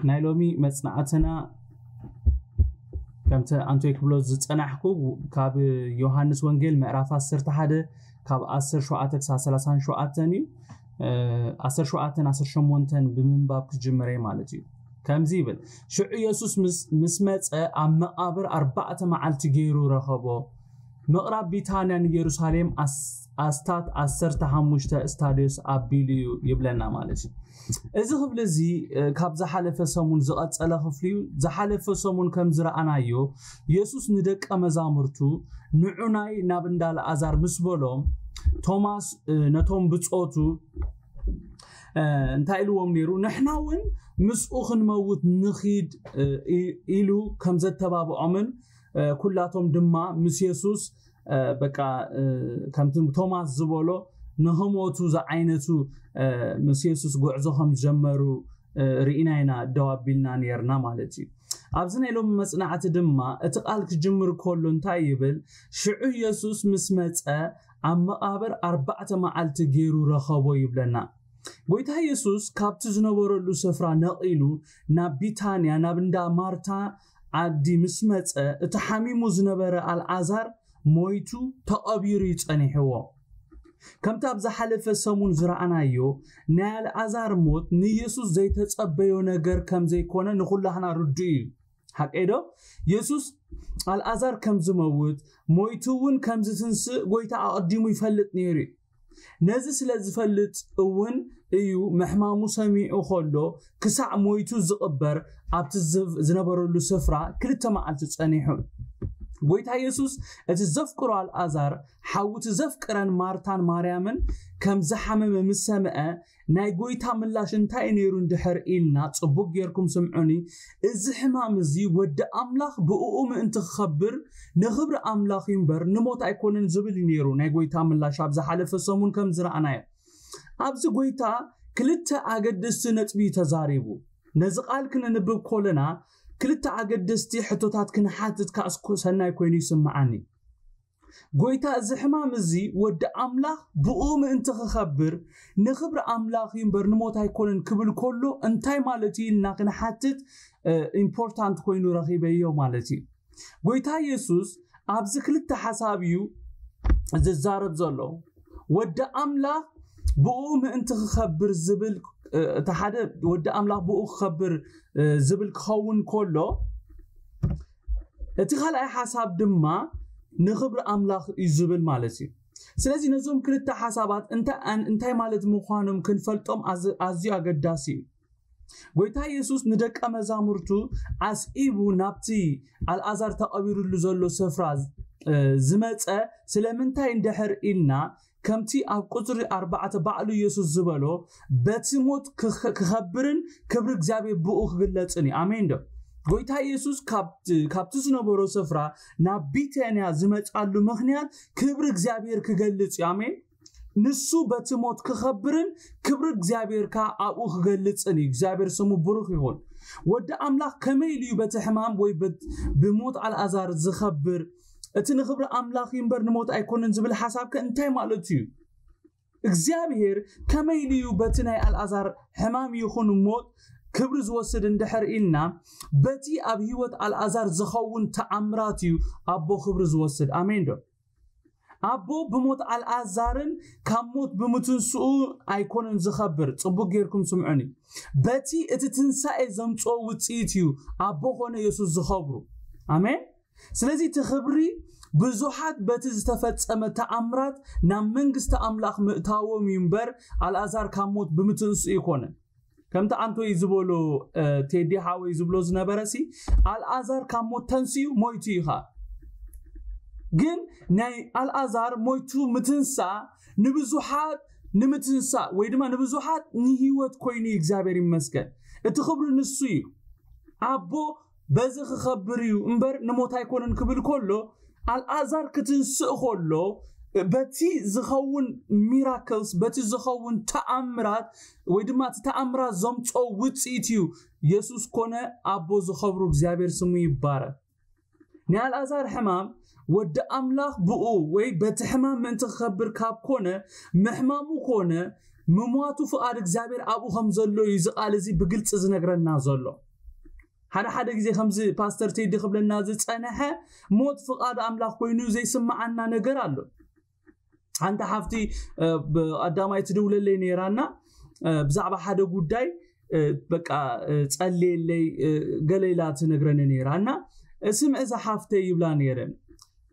ናይ ሎሚ መጽናዕትና ከምቲ ኣንቶይ ክብሎ ዝጸናሕኩ ካብ ዮሃንስ ወንጌል ምዕራፍ ዓሰርተ ሓደ ካብ ዓሰርተ ሸውዓተ ክሳብ ሰላሳን ሸውዓተን እዩ። ዓሰርተ ሸውዓተን ዓሰርተ ሸሞንተን ብምንባብ ክጅምር እየ ማለት እዩ። ከምዚ ይብል፣ ሽዑ ኢየሱስ ምስ መጸ ኣብ መቓብር ኣርባዕተ መዓልቲ ገይሩ ረኸቦ። ምቕራብ ቢታንያ ንኢየሩሳሌም ኣስታት ዓሰርተ ሓሙሽተ ስታድዮስ ኣቢሉ እዩ ይብለና ማለት እዩ። እዚ ክፍሊ እዚ ካብ ዝሓለፈ ሰሙን ዝቐጸለ ክፍሊ እዩ። ዝሓለፈ ሰሙን ከም ዝረኣናዮ፣ የሱስ ንደቀ መዛሙርቱ፣ ንዑናይ ናብ እንዳ ኣልኣዛር ምስ በሎም፣ ቶማስ ነቶም ብጾቱ እንታይ ኢልዎም ነይሩ? ንሕና እውን ምስኡ ክንመውት ንኺድ ኢሉ ከም ዘተባብዖምን ኩላቶም ድማ ምስ የሱስ በቃ ከምቲ ቶማስ ዝበሎ ንክሞቱ ዝዓይነቱ ምስ የሱስ ጉዕዞ ከም ዝጀመሩ ርኢና ኢና፣ ደው ኣቢልና ነርና ማለት እዩ። ኣብዚ ናይ ሎሚ መጽናዕቲ ድማ እቲ ቃል ክጅምር ከሎ እንታይ ይብል? ሽዑ የሱስ ምስ መጸ ኣብ መቓብር ኣርባዕተ መዓልቲ ገይሩ ረኸቦ ይብለና። ጎይታ የሱስ ካብቲ ዝነበረሉ ስፍራ ነቒሉ ናብ ቢታንያ ናብ እንዳ ማርታ ዓዲ ምስ መጸ፣ እቲ ሓሚሙ ዝነበረ ኣልዓዛር ሞይቱ ተቐቢሩ እዩ ጸኒሕዎ። ከምቲ ኣብ ዝሓለፈ ሰሙን ዝረኣናዮ፣ ናይ ኣልዓዛር ሞት ንየሱስ ዘይተጸበዮ ነገር ከም ዘይኮነ ንኹላህና ርዱእ እዩ። ሓቀይ ዶ? የሱስ ኣልዓዛር ከም ዝመውት፣ ሞይቱ እውን ከም ዝትንስእ ጎይታ ኣቐዲሙ ይፈልጥ ነይሩ እዩ። ነዚ ስለ ዝፈልጥ እውን እዩ ምሕማሙ ሰሚዑ ከሎ ክሳዕ ሞይቱ ዝቕበር ኣብቲ ዝነበረሉ ስፍራ ክልተ መዓልቲ ጸኒሑ። ጎይታ የሱስ እቲ ዘፍቅሮ ኣልኣዛር ሓውቲ ዘፍቅረን ማርታን ማርያምን ከም ዝሓመመ ምስ ሰምዐ ናይ ጎይታ ምላሽ እንታይ ነይሩ እንድሕር ኢልና ጽቡቅ ጌርኩም ስምዑኒ። እዚ ሕማም እዚ ወዲ ኣምላኽ ብእኡ ምእንቲ ክኸብር ንኽብሪ ኣምላኽ እዩ እምበር ንሞት ኣይኮነን ዝብል እዩ ነይሩ ናይ ጎይታ ምላሽ ኣብ ዝሓለፈ ሰሙን ከም ዝረኣናዮ። ኣብዚ ጎይታ ክልተ ኣገደስቲ ነጥቢ እዩ ተዛሪቡ። ነዚ ቃል ክነንብብ ኮለና ክልተ ኣገደስቲ ሕቶታት ክንሓትት ካስኩ ሰናይ ኮይኑ ይስምዓኒ። ጎይታ እዚ ሕማም እዚ ወዲ ኣምላኽ ብኡ ምእንቲ ክኸብር ንኽብሪ ኣምላኽ እዩ እምበር ንሞት ኣይኮነን ክብል ከሎ እንታይ ማለት እዩ ኢልና ክንሓትት ኢምፖርታንት ኮይኑ ረኺበዮ ማለት እዩ። ጎይታ የሱስ ኣብዚ ክልተ ሓሳብ እዩ ዝዛረብ ዘሎ። ወዲ ኣምላኽ ብኡ ምእንቲ ክኸብር ዝብል እቲ ሓደ ወዲ ኣምላኽ ብኡ ክኸብር ዝብል ክኸውን ከሎ እቲ ካልኣይ ሓሳብ ድማ ንኽብሪ ኣምላኽ እዩ ዝብል ማለት እዩ። ስለዚ ነዞም ክልተ ሓሳባት እንታይ ማለት ምዃኖም ክንፈልጦም ኣዝዩ ኣገዳሲ እዩ። ጎይታ የሱስ ንደቀ መዛሙርቱ ኣስዒቡ ናብቲ ኣልኣዛር ተቐቢሩሉ ዘሎ ስፍራ ዝመፀ ስለምንታይ እንድሕር ኢልና ከምቲ ኣብ ቁፅሪ ኣርባዕተ ባዕሉ የሱስ ዝበሎ በቲ ሞት ክኸብርን ክብሪ እግዚኣብሔር ብኡ ክግለፅን እዩ። ኣሜን ዶ? ጎይታ የሱስ ካብቲ ዝነበሮ ስፍራ ናብ ቢታንያ ዝመፃሉ ምኽንያት ክብሪ እግዚኣብሔር ክገልፅ እዩ። ኣሜን። ንሱ በቲ ሞት ክኸብርን ክብሪ እግዚኣብሔር ከዓ ኣብኡ ክገልፅን እዩ። እግዚኣብሔር ስሙ ብሩኽ ይኹን። ወዲ ኣምላኽ ከመይ ኢሉ እዩ በቲ ሕማም ወይ ብሞት ኣልኣዛር ዝኸብር? እቲ ንኽብሪ ኣምላኽ እዩ እምበር ንሞት ኣይኮነን ዝብል ሓሳብ ከ እንታይ ማለት እዩ? እግዚኣብሔር ከመይ ኢሉ እዩ በቲ ናይ ኣልኣዛር ሕማም ይኹን ሞት ክብሪ ዝወስድ እንድሕር ኢልና በቲ ኣብ ህይወት ኣልኣዛር ዝኸውን ተኣምራት እዩ ኣቦ ክብሪ ዝወስድ። ኣሜን ዶ? ኣቦ ብሞት ኣልኣዛርን ካብ ሞት ብምትንስኡ ኣይኮነን ዝኸብር። ጽቡቅ ጌርኩም ስምዑኒ። በቲ እቲ ትንሳኤ ዘምጽኦ ውጽኢት እዩ ኣቦ ኮነ የሱስ ዝኸብሩ። ኣሜን። ስለዚ እቲ ክብሪ ብዙሓት በቲ ዝተፈጸመ ተኣምራት ናብ መንግስቲ ኣምላኽ ምእታዎም እዩ እምበር ኣልኣዛር ካብ ሞት ብምትንስኡ ይኮነን። ከምቲ ኣንቶይ ዝበሎ ቴዲ ሓወይ ዝብሎ ዝነበረ ሲ ኣልኣዛር ካብ ሞት ተንስኡ ሞይቱ እዩ ኸዓ። ግን ናይ ኣልኣዛር ሞይቱ ምትንሳእ ንብዙሓት ንምትንሳእ ወይ ድማ ንብዙሓት ንህይወት ኮይኑ እዩ። እግዚኣብሔር ይመስገን። እቲ ክብሪ ንሱ እዩ። ኣቦ በዚ ክኸብር እዩ እምበር ንሞት ኣይኮነን ክብል ከሎ ኣልኣዛር ክትንስእ ከሎ በቲ ዝኸውን ሚራክልስ በቲ ዝኸውን ተኣምራት ወይ ድማ እቲ ተኣምራት ዘምፅኦ ውፅኢት እዩ። የሱስ ኮነ ኣቦ ዝኸብሩ እግዚኣብሔር ስሙ ይባረክ። ናይ ኣልኣዛር ሕማም ወዲ ኣምላኽ ብኡ ወይ በቲ ሕማም ምእንቲ ክኸብር ካብ ኮነ ምሕማሙ ኮነ ምሟቱ ፍቓድ እግዚኣብሔር ኣብኡ ከም ዘሎ እዩ እዚ ቃል እዚ ብግልፂ ዝነግረና ዘሎ። ሓደ ሓደ ግዜ ከምዚ ፓስተር ቴዲ ክብለና ዝጸንሐ፣ ሞት ፍቓድ ኣምላኽ ኮይኑ ዘይስምዓና ነገር ኣሎ። ሓንቲ ሓፍቲ ኣዳማይ ትድውለለይ ነይራና፣ ብዛዕባ ሓደ ጉዳይ በቃ ጸልየለይ ገለ ኢላ ትነግረኒ ነይራ። እና ስምዒ እዛ ሓፍተይ ይብላ ነይረ፣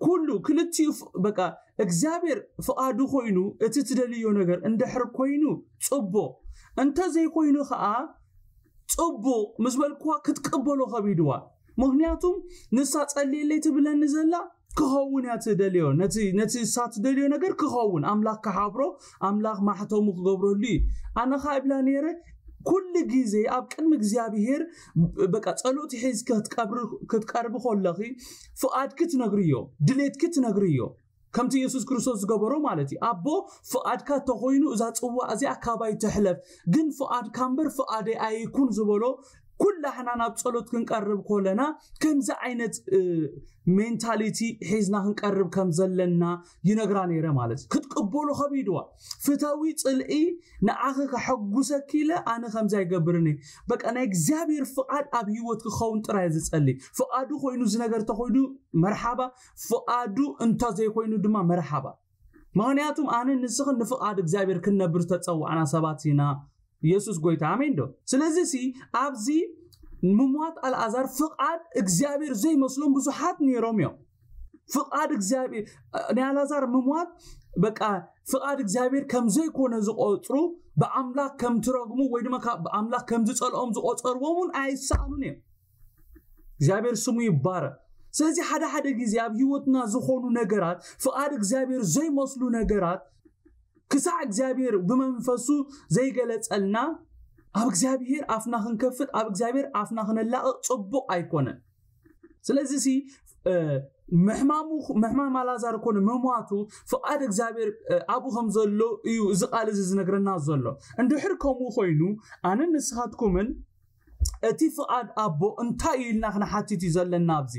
ኩሉ ክልቲኡ በቃ እግዚኣብሔር ፍቓዱ ኮይኑ እቲ ትደልዮ ነገር እንድሕር ኮይኑ ጽቡቕ፣ እንተዘይኮይኑ ከዓ ጽቡቕ ምስ በልኩዋ ክትቅበሎ ከቢድዋ። ምክንያቱም ንሳ ጸልየለይ ትብለኒ ዘላ ክኸውን እያ ትደልዮ፣ ነቲ ነቲ እሳ ትደልዮ ነገር ክኸውን ኣምላኽ ክሓብሮ፣ ኣምላኽ ማሕተሙ ክገብረሉ እዩ። ኣነ ኸዓ ይብላ ነይረ፣ ኩሉ ግዜ ኣብ ቅድሚ እግዚኣብሄር በቃ ጸሎት ሒዝኪ ክትቀርቢ ከለኺ ፍቓድኪ ትነግርዮ፣ ድሌትኪ ትነግርዮ፣ ከምቲ የሱስ ክርስቶስ ዝገበሮ ማለት እዩ። ኣቦ ፍቓድካ ተኾይኑ እዛ ጽዋ እዚኣ ካባይ ትሕለፍ፣ ግን ፍቓድካ እምበር ፍቓደይ ኣይኩን ዝበሎ ኩላሕና ናብ ጸሎት ክንቀርብ ኮለና ከምዚ ዓይነት ሜንታሊቲ ሒዝና ክንቀርብ ከም ዘለና ይነግራ ነይረ ማለት እዩ። ክትቅበሎ ከቢድዋ። ፍተዊ ጽልኢ ንዓኺ ከሐጉሰኪ ኢለ ኣነ ከምዚ ኣይገብርን እየ። በቃ ናይ እግዚኣብሔር ፍቓድ ኣብ ህይወት ክኸውን ጥራይ ዝጸሊ። ፍቓዱ ኮይኑ እዚ ነገር ተኾይኑ መርሓባ፣ ፍቓዱ እንተ ዘይኮይኑ ድማ መርሓባ። ምኽንያቱም ኣነ ንስኽን ንፍቓድ እግዚኣብሔር ክንነብር ዝተጸዋዕና ሰባት ኢና። ኢየሱስ ጎይታ ኣሜን ዶ? ስለዚ ሲ ኣብዚ ምሟት ኣልኣዛር ፍቓድ እግዚኣብሔር ዘይመስሎም ብዙሓት ነይሮም እዮም። ፍቓድ እግዚኣብሔር ናይ ኣልኣዛር ምሟት በቃ ፍቓድ እግዚኣብሔር ከም ዘይኮነ ዝቆጽሩ፣ ብኣምላኽ ከም ትረግሙ ወይ ድማ ካብ ኣምላኽ ከም ዝጸልኦም ዝቆጸርዎም እውን ኣይሰኣኑን እዮም። እግዚኣብሔር ስሙ ይባረክ። ስለዚ ሓደ ሓደ ግዜ ኣብ ህይወትና ዝኾኑ ነገራት ፍቓድ እግዚኣብሔር ዘይመስሉ ነገራት ክሳዕ እግዚኣብሔር ብመንፈሱ ዘይገለጸልና ኣብ እግዚኣብሔር ኣፍና ክንከፍት ኣብ እግዚኣብሔር ኣፍና ክነላቕቕ ጽቡቕ ኣይኮነን። ስለዚ ሲ ምሕማሙ ምሕማም ኣላዛር ኮነ መሟቱ ፍቓድ እግዚኣብሔር ኣብኡ ከም ዘሎ እዩ እዚ ቃል እዚ ዝነግረና ዘሎ። እንድሕር ከምኡ ኮይኑ ኣነ ንስኻትኩምን እቲ ፍቓድ ኣቦ እንታይ እዩ ኢልና ክንሓትት እዩ ዘለና ኣብዚ።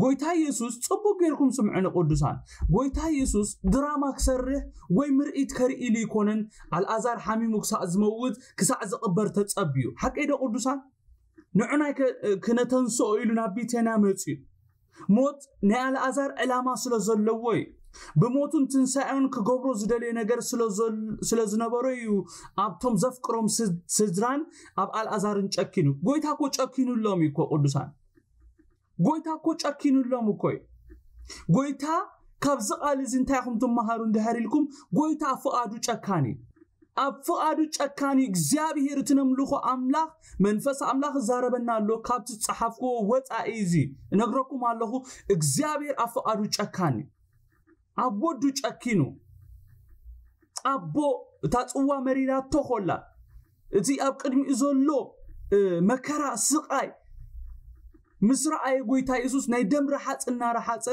ጎይታ ኢየሱስ ጽቡቅ ጌርኩም ስምዑኒ ቅዱሳን። ጎይታ ኢየሱስ ድራማ ክሰርሕ ወይ ምርኢት ከርኢ ኢሉ ይኮነን ኣልኣዛር ሓሚሙ ክሳዕ ዝመውት ክሳዕ ዝቕበር ተጸብዩ። ሓቀይ ዶ ቅዱሳን? ንዑናይ ከ- ክነተንስኦ ኢሉ ናብ ቢተንያ መጽዩ። ሞት ናይ ኣልኣዛር ዕላማ ስለ ዘለዎ እዩ። ብሞቱን ትንሳኤውን ክገብሮ ዝደልዮ ነገር ስለ ዘል- ስለ ዝነበሮ እዩ ኣብቶም ዘፍቅሮም ስድ- ስድራን ኣብ ኣልኣዛርን ጨኪኑ። ጎይታ እኮ ጨኪኑሎም እዩ እኮ ቅዱሳን። ጎይታ እኮ ጨኪኑሎም እኮ እዩ። ጎይታ ካብዚ ቃል እዚ እንታይ ኢኹም ትመሃሩ እንድሕር ኢልኩም፣ ጎይታ ኣብ ፍቓዱ ጨካን እዩ። ኣብ ፍቓዱ ጨካን እዩ። እግዚኣብሄር እቲ ነምልኾ ኣምላኽ መንፈስ ኣምላኽ ይዛረበና ኣሎ። ካብቲ ዝጸሓፍክዎ ወጻኢ እዚ እነግረኩም ኣለኹ። እግዚኣብሄር ኣብ ፍቓዱ ጨካን እዩ። ኣብ ወዱ ጨኪኑ ኣቦ እታ ጽዋ መሪራቶ ኮላ እቲ ኣብ ቅድሚኡ ዘሎ እ፣ መከራ ስቓይ ምስ ረኣየ ጎይታ የሱስ ናይ ደም ረሓፅ እናረሓፀ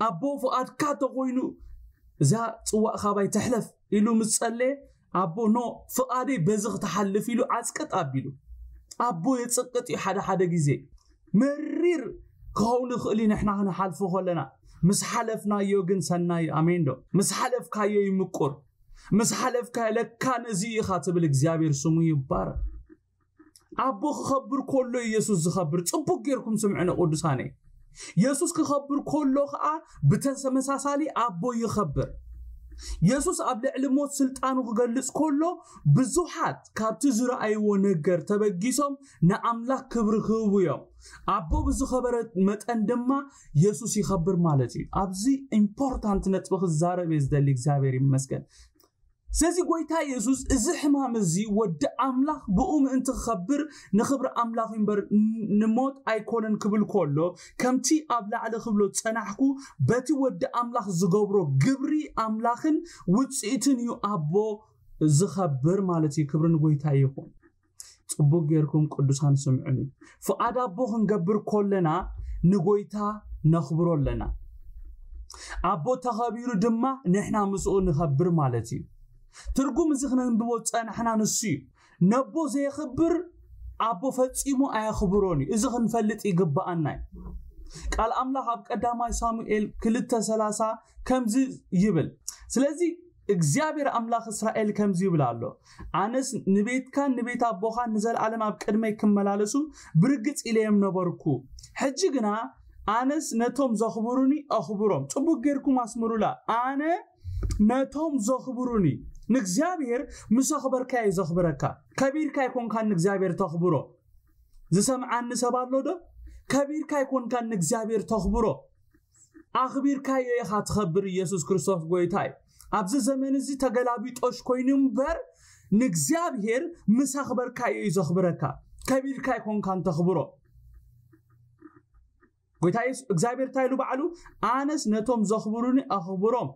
ኣቦ ፍቓድካ ተኮይኑ እዛ ጽዋእ ካባይ ትሕለፍ ኢሉ ምስ ጸለየ ኣቦ ኖ ፍቓደይ በዚ ክትሓልፍ ኢሉ ዓፅቅጥ ኣቢሉ ኣቦ የፅቅጥ እዩ ሓደ ሓደ ግዜ መሪር ክኸውን ይኽእል እዩ ንሕና ክንሓልፎ ከለና ምስ ሓለፍናዮ ግን ሰናይ ኣሜን ዶ ምስ ሓለፍካዮ ይምቁር ምስ ሓለፍካዮ ለካ ነዚ ኢኻ ትብል እግዚኣብሔር ስሙ ይባረክ ኣቦ ክኸብር ከሎ ኢየሱስ ዝኸብር ጽቡቅ ጌርኩም ስምዕነ ቅዱሳነ ኢየሱስ ክኸብር ከሎ ከዓ ብተመሳሳሊ ኣቦ ይኸብር የሱስ ኣብ ልዕሊ ሞት ስልጣኑ ክገልጽ ከሎ ብዙሓት ካብቲ ዝረኣይዎ ነገር ተበጊሶም ንኣምላኽ ክብሪ ክህቡ እዮም ኣቦ ብዝኸበረ መጠን ድማ የሱስ ይኸብር ማለት እዩ ኣብዚ ኢምፖርታንት ነጥቢ ክዛረብ እየ ዝደሊ እግዚኣብሔር ይመስገን ስለዚ ጎይታ የሱስ እዚ ሕማም እዚ ወዲ ኣምላኽ ብኡ ምእንቲ ክኸብር ንኽብሪ ኣምላኽ እምበር ንሞት ኣይኮነን ክብል ከሎ ከምቲ ኣብ ላዕሊ ክብሎ ዝጸናሕኩ በቲ ወዲ ኣምላኽ ዝገብሮ ግብሪ ኣምላኽን ውጽኢትን እዩ ኣቦ ዝኸብር ማለት እዩ ክብሪ ንጎይታ ይኹን ጽቡቅ ጌርኩም ቅዱሳን ስምዑኒ ፍቓድ ኣቦ ክንገብር ከለና ንጎይታ ነኽብሮ ኣለና ኣቦ ተኸቢሩ ድማ ንሕና ምስኡ ንኸብር ማለት እዩ ትርጉም እዚ ክነንብቦ ዝጸናሕና ንሱ እዩ ነቦ ዘየኽብር ኣቦ ፈጺሙ ኣየኽብሮን እዩ እዚ ክንፈልጥ ይግብኣና እዩ ቃል ኣምላኽ ኣብ ቀዳማይ ሳሙኤል ክልተ ሰላሳ ከምዚ ይብል ስለዚ እግዚኣብሔር ኣምላኽ እስራኤል ከምዚ ይብል ኣሎ፣ ኣነስ ንቤትካን ንቤት ኣቦኻን ንዘለዓለም ኣብ ቅድመይ ክመላለሱ ብርግጽ ኢለዮም ነበርኩ። ሕጂ ግና ኣነስ ነቶም ዘኽብሩኒ ኣኽብሮም። ጽቡቅ ጌርኩም ኣስምሩላ። ኣነ ነቶም ዘኽብሩኒ። ንእግዚኣብሔር ምስ ኣኽበርካዮ ዘኽብረካ። ከቢርካ ኣይኮንካን ንእግዚኣብሔር ተኽብሮ። ዝሰምዓኒ ሰብ ኣሎ ዶ? ከቢርካ ኣይኮንካን ንእግዚኣብሔር ተኽብሮ። ኣኽቢርካዮ ኢኻ ትኸብር። ኢየሱስ ክርስቶስ ጎይታ እዩ። ኣብዚ ዘመን እዚ ተገላቢጦሽ ኮይኑ እምበር ንእግዚኣብሔር ምስ ኣኽበርካዮ እዩ ዘኽብረካ። ከቢርካ ኣይኮንካን ተኽብሮ። ጎይታ የሱስ እግዚኣብሔር እንታይ ኢሉ ባዕሉ? ኣነስ ነቶም ዘኽብሩኒ ኣኽብሮም፣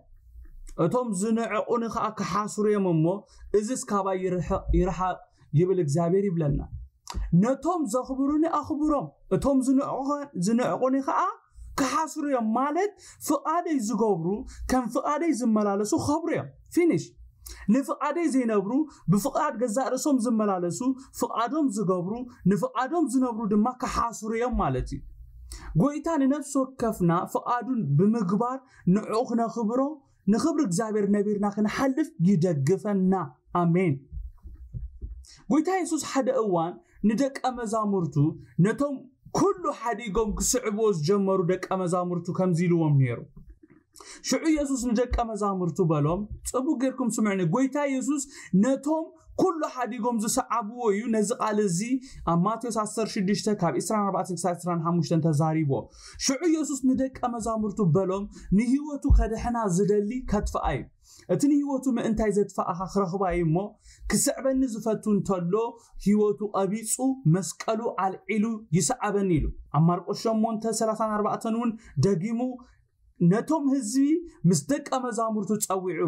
እቶም ዝንዕቑኒ ኸዓ ክሓስሩ እዮም እሞ፣ እዝስ ካባይ ይርሕቕ ይርሓቕ ይብል እግዚኣብሔር ይብለና። ነቶም ዘኽብሩኒ ኣኽብሮም፣ እቶም ዝንዕቑ- ዝንዕቑኒ ኸዓ ክሓስሩ እዮም። ማለት ፍቓደይ ዝገብሩ፣ ከም ፍቓደይ ዝመላለሱ ክኸብሩ እዮም። ፊኒሽ። ንፍቓደይ ዘይነብሩ፣ ብፍቓድ ገዛእ ርእሶም ዝመላለሱ፣ ፍቓዶም ዝገብሩ፣ ንፍቓዶም ዝነብሩ ድማ ክሓስሩ እዮም ማለት እዩ። ጎይታ ንነፍሲ ወከፍና ፍቓዱን ብምግባር ንዕኡ ክነኽብሮ፣ ንኽብሪ እግዚኣብሔር ነቢርና ክንሓልፍ ይደግፈና። ኣሜን። ጎይታ የሱስ ሓደ እዋን ንደቀ መዛሙርቱ፣ ነቶም ኩሉ ሓዲጎም ክስዕብዎ ዝጀመሩ ደቀ መዛሙርቱ ከምዚ ኢልዎም ነይሩ። ሽዑ የሱስ ንደቀ መዛሙርቱ በሎም፣ ጽቡቅ ጌርኩም ስምዑኒ። ጎይታ የሱስ ነቶም ኩሉ ሓዲጎም ዝሰዓብዎ እዩ። ነዚ ቃል እዚ ኣብ ማቴዎስ ዓሰርተ ሽዱሽተ ካብ ዕስራን ኣርባዕተን ክሳብ ዕስራን ሓሙሽተን ተዛሪቦ። ሽዑ የሱስ ንደቀ መዛሙርቱ በሎም፣ ንህይወቱ ከድሕና ዝደሊ ከጥፍኣ እዩ። እቲ ንህይወቱ ምእንታይ ዘጥፍኣኻ ክረኽባ እዩ እሞ፣ ክስዕበኒ ዝፈቱ እንተሎ፣ ህይወቱ ቀቢጹ፣ መስቀሉ ኣልዒሉ ይስዓበኒ ኢሉ። ኣብ ማርቆስ ሸሞንተ ሰላሳን ኣርባዕተን እውን ደጊሙ፣ ነቶም ህዝቢ ምስ ደቀ መዛሙርቱ ጸዊዑ።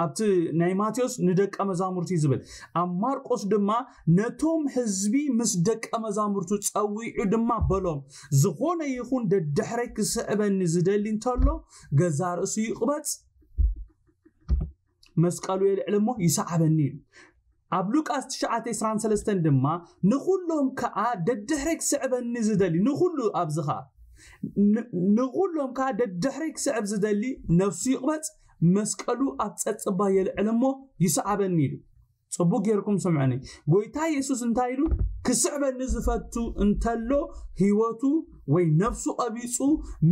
ኣብቲ ናይ ማቴዎስ ንደቀ መዛሙርቱ እዩ ዝብል። ኣብ ማርቆስ ድማ ነቶም ህዝቢ ምስ ደቀ መዛሙርቱ ጸዊዑ ድማ በሎም፣ ዝኾነ ይኹን ደድሕረይ ክስዕበኒ ዝደሊ እንተሎ፣ ገዛ ርእሱ ይቕበጽ፣ መስቀሉ የልዕል እሞ ይስዓበኒ ኢሉ። ኣብ ሉቃስ ትሽዓተ ዕስራን ሰለስተን ድማ፣ ንኹሎም ከኣ ደድሕረይ ክስዕበኒ ዝደሊ፣ ንኹሉ ኣብዚ ኸኣ፣ ን- ንኹሎም ከኣ ደድሕረይ ክስዕብ ዝደሊ ነፍሱ ይቕበጽ፣ መስቀሉ ኣብ ጸጽባ የልዕል እሞ ይስዓበኒ ኢሉ። ጽቡቅ ጌርኩም ስምዑኒ። ጎይታ የሱስ እንታይ ኢሉ? ክስዕበኒ ዝፈቱ እንተሎ ህይወቱ ወይ ነፍሱ ቀቢጹ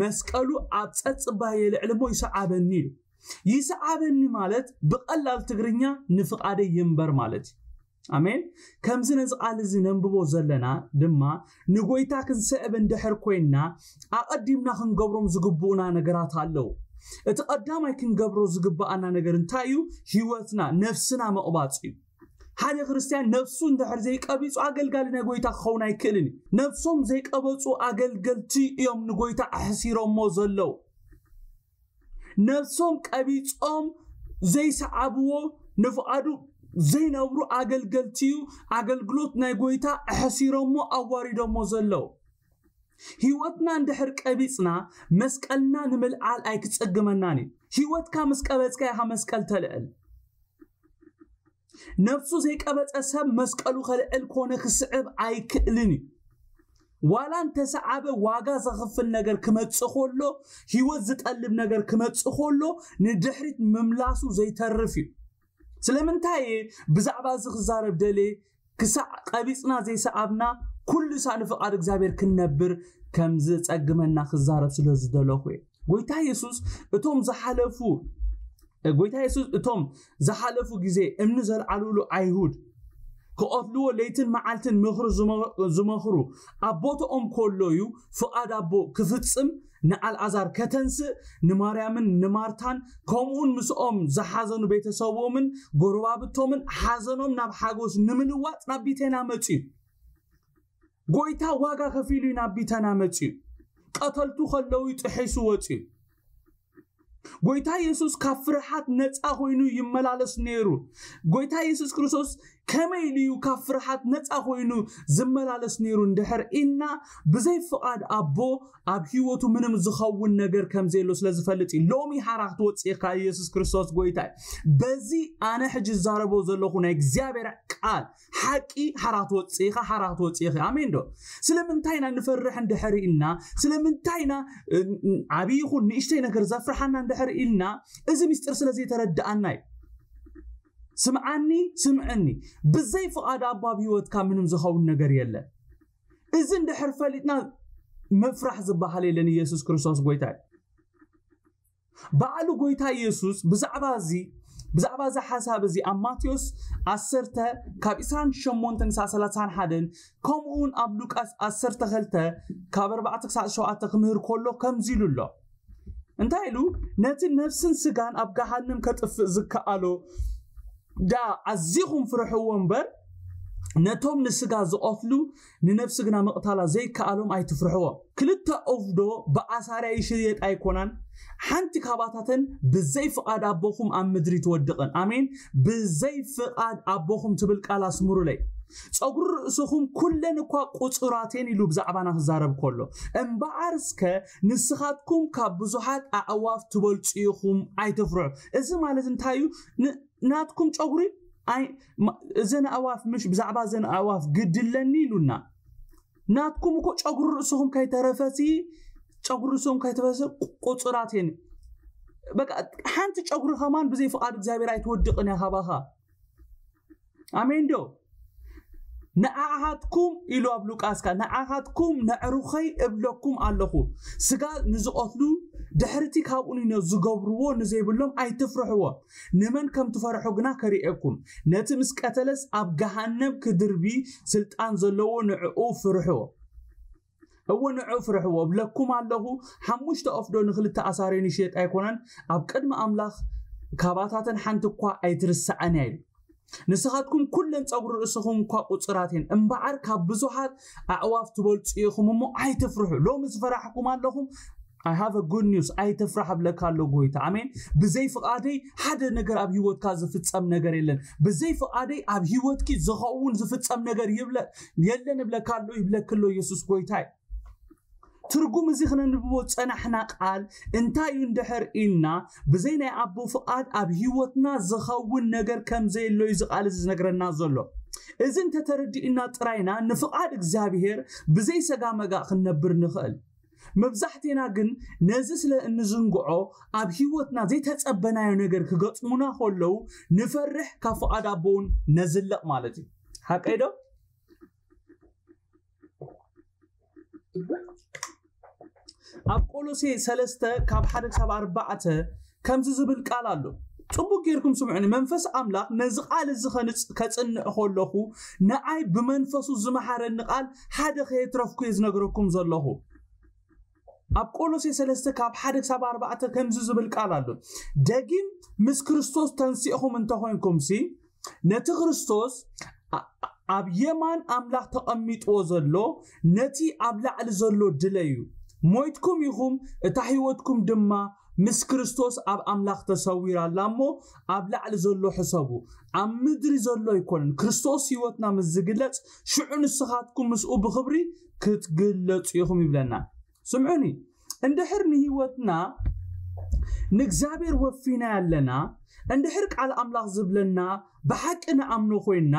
መስቀሉ ኣብ ጸጽባ የልዕል እሞ ይስዓበኒ ኢሉ። ይስዓበኒ ማለት ብቐላል ትግርኛ ንፍቓደይ ይንበር ማለት እዩ። ኣሜን። ከምዚ ነዚ ቃል እዚ ነንብቦ ዘለና ድማ ንጎይታ ክንስዕብ እንድሕር ኮይንና ኣቐዲምና ክንገብሮም ዝግብኡና ነገራት ኣለዉ። እቲ ቀዳማይ ክንገብሮ ዝግብኣና ነገር እንታይ እዩ? ህይወትና፣ ነፍስና ምቕባጽ እዩ። ሓደ ክርስትያን ነፍሱ እንድሕር ዘይቀቢጹ ኣገልጋሊ ናይ ጎይታ ክኸውን ኣይክእልን እዩ። ነፍሶም ዘይቀበጹ ኣገልገልቲ እዮም ንጎይታ ኣሕሲሮሞ ዘለዉ። ነፍሶም ቀቢጾም ዘይሰዓብዎ፣ ንፍቓዱ ዘይነብሩ ኣገልገልቲ እዩ። ኣገልግሎት ናይ ጎይታ ኣሕሲሮሞ ኣዋሪዶሞ ዘለዉ። ህይወትና እንድሕር ቀቢጽና መስቀልና ንምልዓል ኣይክጸግመናን እዩ። ህይወትካ ምስ ቀበጽካ ኢኻ መስቀል ተልዕል። ነፍሱ ዘይቀበጸ ሰብ መስቀሉ ከልዕል ኮነ ክስዕብ ኣይክእልን እዩ። ዋላ እንተሰዓበ ዋጋ ዘኽፍል ነገር ክመጽእ ከሎ፣ ህይወት ዝጠልብ ነገር ክመጽእ ከሎ ንድሕሪት ምምላሱ ዘይተርፍ እዩ። ስለምንታይ እየ ብዛዕባ እዚ ክዛረብ ደልየ? ክሳዕ ቀቢጽና ዘይሰዓብና ኩሉ ሳዕ ንፍቓድ እግዚኣብሔር ክንነብር ከም ዝጸግመና ክዛረብ ስለ ዝደለኹ እየ። ጎይታ የሱስ እቶም ዝሓለፉ ጎይታ የሱስ እቶም ዝሓለፉ ግዜ እምኒ ዘልዓልሉ ኣይሁድ ክቐትልዎ ለይትን መዓልትን ምኽሪ ዝመ- ዝመኽሩ ኣብ ቦታኦም ከሎ እዩ ፍቓድ ኣቦ ክፍጽም፣ ንኣልኣዛር ከተንስእ፣ ንማርያምን ንማርታን ከምኡውን ምስኦም ዝሓዘኑ ቤተሰቦምን ጎረባብቶምን ሓዘኖም ናብ ሓጎስ ንምልዋጥ ናብ ቢተና መጽዩ። ጎይታ ዋጋ ከፊሉ እዩ ናብ ቢተና መጽዩ። ቀተልቱ ከለዉ ጥሒሱ ወጽዩ። ጎይታ የሱስ ካብ ፍርሓት ነጻ ኮይኑ ይመላለስ ነይሩ። ጎይታ የሱስ ክርስቶስ ከመይ ኢሉ እዩ ካብ ፍርሃት ነፃ ኮይኑ ዝመላለስ ነይሩ እንድሕር ኢልና፣ ብዘይ ፍቓድ ኣቦ ኣብ ህይወቱ ምንም ዝኸውን ነገር ከም ዘየሎ ስለ ዝፈልጥ እዩ። ሎሚ ሓራ ክትወፅእ ኢኻ፣ ኢየሱስ ክርስቶስ ጎይታ እዩ። በዚ ኣነ ሕጂ ዝዛረቦ ዘለኹ ናይ እግዚኣብሔር ቃል ሓቂ ሓራ ክትወፅእ ኢኻ፣ ሓራ ክትወፅእ ኢኻ። ኣሜን ዶ? ስለምንታይ ኢና ንፈርሕ እንድሕር ኢልና፣ ስለምንታይ ኢና እ፣ እ፣ ዓብዪ ይኹን ንእሽተይ ነገር ዘፍርሓና እንድሕር ኢልና፣ እዚ ምስጢር ስለ ዘይተረድኣና እዩ። ስምዓኒ፣ ስምዕኒ። ብዘይ ፍቓድ ኣቦ ኣብ ህይወትካ ምንም ዝኸውን ነገር የለን። እዚ እንድሕር ፈሊጥና ምፍራሕ ዝበሃል የለን። ኢየሱስ ክርስቶስ ጎይታ እዩ። ባዕሉ ጎይታ ኢየሱስ ብዛዕባ እዚ፣ ብዛዕባ እዚ ሓሳብ እዚ ኣብ ማቴዎስ ዓሰርተ ካብ ዕስራን ሸሞንተን ክሳብ ሰላሳን ሓደን፣ ከምኡ እውን ኣብ ሉቃስ ዓሰርተ ክልተ ካብ ኣርባዕተ ክሳብ ሸውዓተ ክምህር ከሎ ከምዚ ኢሉ ኣሎ። እንታይ ኢሉ? ነቲ ነፍስን ስጋን ኣብ ገሃነም ከጥፍእ ዝከኣሎ ደኣ ኣዚኹም ፍርሕዎ እምበር፣ ነቶም ንስጋ ዝቐትሉ ንነፍሲ ግና ምቕታላ ዘይከኣሎም ኣይትፍርሕዎም። ክልተ ኦፍዶ ብኣሳርያ ይሽየጥ ኣይኮናን? ሓንቲ ካባታተን ብዘይ ፍቓድ ኣቦኹም ኣብ ምድሪ ትወድቕን። ኣሜን። ብዘይ ፍቓድ ኣቦኹም ትብል ቃል ኣስምሩለይ። ጸጉሪ ርእስኹም ኩለን እኳ ቁጹራት እየን ኢሉ ብዛዕባና ክዛረብ ከሎ፣ እምበኣር እስከ ንስኻትኩም ካብ ብዙሓት ኣዕዋፍ ትበልጹ ኢኹም፣ ኣይትፍርሑ። እዚ ማለት እንታይ እዩ? ን-፣ ናትኩም ጨጉሪ ኣይ-፣ ማ-፣ እዘን ኣዕዋፍ ምሽ ብዛዕባ እዘን ኣዕዋፍ ግድለኒ ኢሉና። ናትኩም እኮ ጨጉሪ ርእስኹም ከይተረፈሲ፣ ጨጉሪ ርእስኹም ከይተረፈሲ ቁ-፣ ቁጹራት እየን። በቃ ሓንቲ ጨጉሪ ከማን ብዘይ ፍቓድ እግዚኣብሔር ኣይትወድቕን እያ ካባኻ። ኣሜን ዶ? ንዓኻትኩም ኢሉ ኣብ ሉቃስ ከኣ፣ ንዓኻትኩም ነዕሩኸይ እብለኩም ኣለኹ፣ ስጋ ንዝቐትሉ ድሕርቲ ካብኡ ንዝገብርዎ ንዘይብሎም ኣይትፍርሕዎ። ንመን ከም ትፈርሑ ግና ከርእየኩም። ነቲ ምስ ቀተለስ ኣብ ገሃነም ክድርቢ ስልጣን ዘለዎ ንዕኡ ፍርሕዎ። እወ ንዕኡ ፍርሕዎ እብለኩም ኣለኹ። ሓሙሽተ ኦፍዶ ንኽልተ ኣሳርዮ ይሽየጥ ኣይኮነን? ኣብ ቅድሚ ኣምላኽ ካባታተን ሓንቲ እኳ ኣይትርሳዕን እያ ኢሉ። ንስኻትኩም ኩለን ጸጉሪ ርእስኹም እኳ ቁጽራት እየን፣ እምበኣር ካብ ብዙሓት ኣዕዋፍ ትበልጹ ኢኹም እሞ ኣይትፍርሑ። ሎሚ ዝፈራሕኩም ኣለኹም፣ I have a good news። ኣይትፍራሕ እብለካ ኣሎ ጎይታ። ኣሜን። ብዘይ ፍቓደይ ሓደ ነገር ኣብ ህይወትካ ዝፍጸም ነገር የለን። ብዘይ ፍቓደይ ኣብ ህይወትኪ ዝኸውን ዝፍጸም ነገር ይብለ-፣ የለን እብለካ ኣሎ፣ ይብለኪ ኣሎ ኢየሱስ ጎይታ እዩ። ትርጉም እዚ ክነንብቦ ዝጸናሕና ቃል እንታይ እዩ እንድሕር ኢልና፣ ብዘይ ናይ ኣቦ ፍቓድ ኣብ ህይወትና ዝኸውን ነገር ከም ዘየሎ እዩ እዚ ቃል እዚ ዝነግረና ዘሎ። እዚ እንተተረዲእና ጥራይና ንፍቓድ እግዚኣብሔር ብዘይ ሰጋ መጋእ ክንነብር ንኽእል። መብዛሕቴና ግን ነዚ ስለ እንዝንግዖ ኣብ ህይወትና ዘይተጸበናዮ ነገር ክገጥሙና ከለዉ ንፈርሕ፣ ካብ ፍቓድ ኣቦ እውን ነዝልቕ ማለት እዩ። ሓቀይ ዶ? ኣብ ቆሎሴ ሰለስተ ካብ ሓደ ክሳብ ኣርባዕተ ከምዚ ዝብል ቃል ኣሎ። ጽቡቅ ጌርኩም ስምዑኒ። መንፈስ ኣምላኽ ነዚ ቃል እዚ ከንጽ-፣ ከጽንዕ ከለኹ ንኣይ ብመንፈሱ ዝመሓረኒ ቃል ሓደ ከየትረፍኩ እየ ዝነግረኩም ዘለኹ። ኣብ ቆሎሴ ሰለስተ ካብ ሓደ ክሳብ ኣርባዕተ ከምዚ ዝብል ቃል ኣሎ። ደጊም ምስ ክርስቶስ ተንሲእኹም እንተኾይንኩምሲ፣ ነቲ ክርስቶስ ኣ-፣ ኣብ የማን ኣምላኽ ተቐሚጥዎ ዘሎ፣ ነቲ ኣብ ላዕሊ ዘሎ ድለዩ። ሞይትኩም ኢኹም፣ እታ ህይወትኩም ድማ ምስ ክርስቶስ ኣብ ኣምላኽ ተሰዊራ ኣላ እሞ፣ ኣብ ላዕሊ ዘሎ ሕሰቡ። ኣብ ምድሪ ዘሎ ኣይኮነን። ክርስቶስ ህይወትና ምስ ዝግለጽ፣ ሽዑ ንስኻትኩም ምስኡ ብኽብሪ ክትግለጹ ኢኹም ይብለና። ስምዑኒ፣ እንድሕር ንህይወትና ንእግዚኣብሔር ወፊና ያለና፣ እንድሕር ቃል ኣምላኽ ዝብለና ብሓቂ ንኣምኖ ኮይንና፣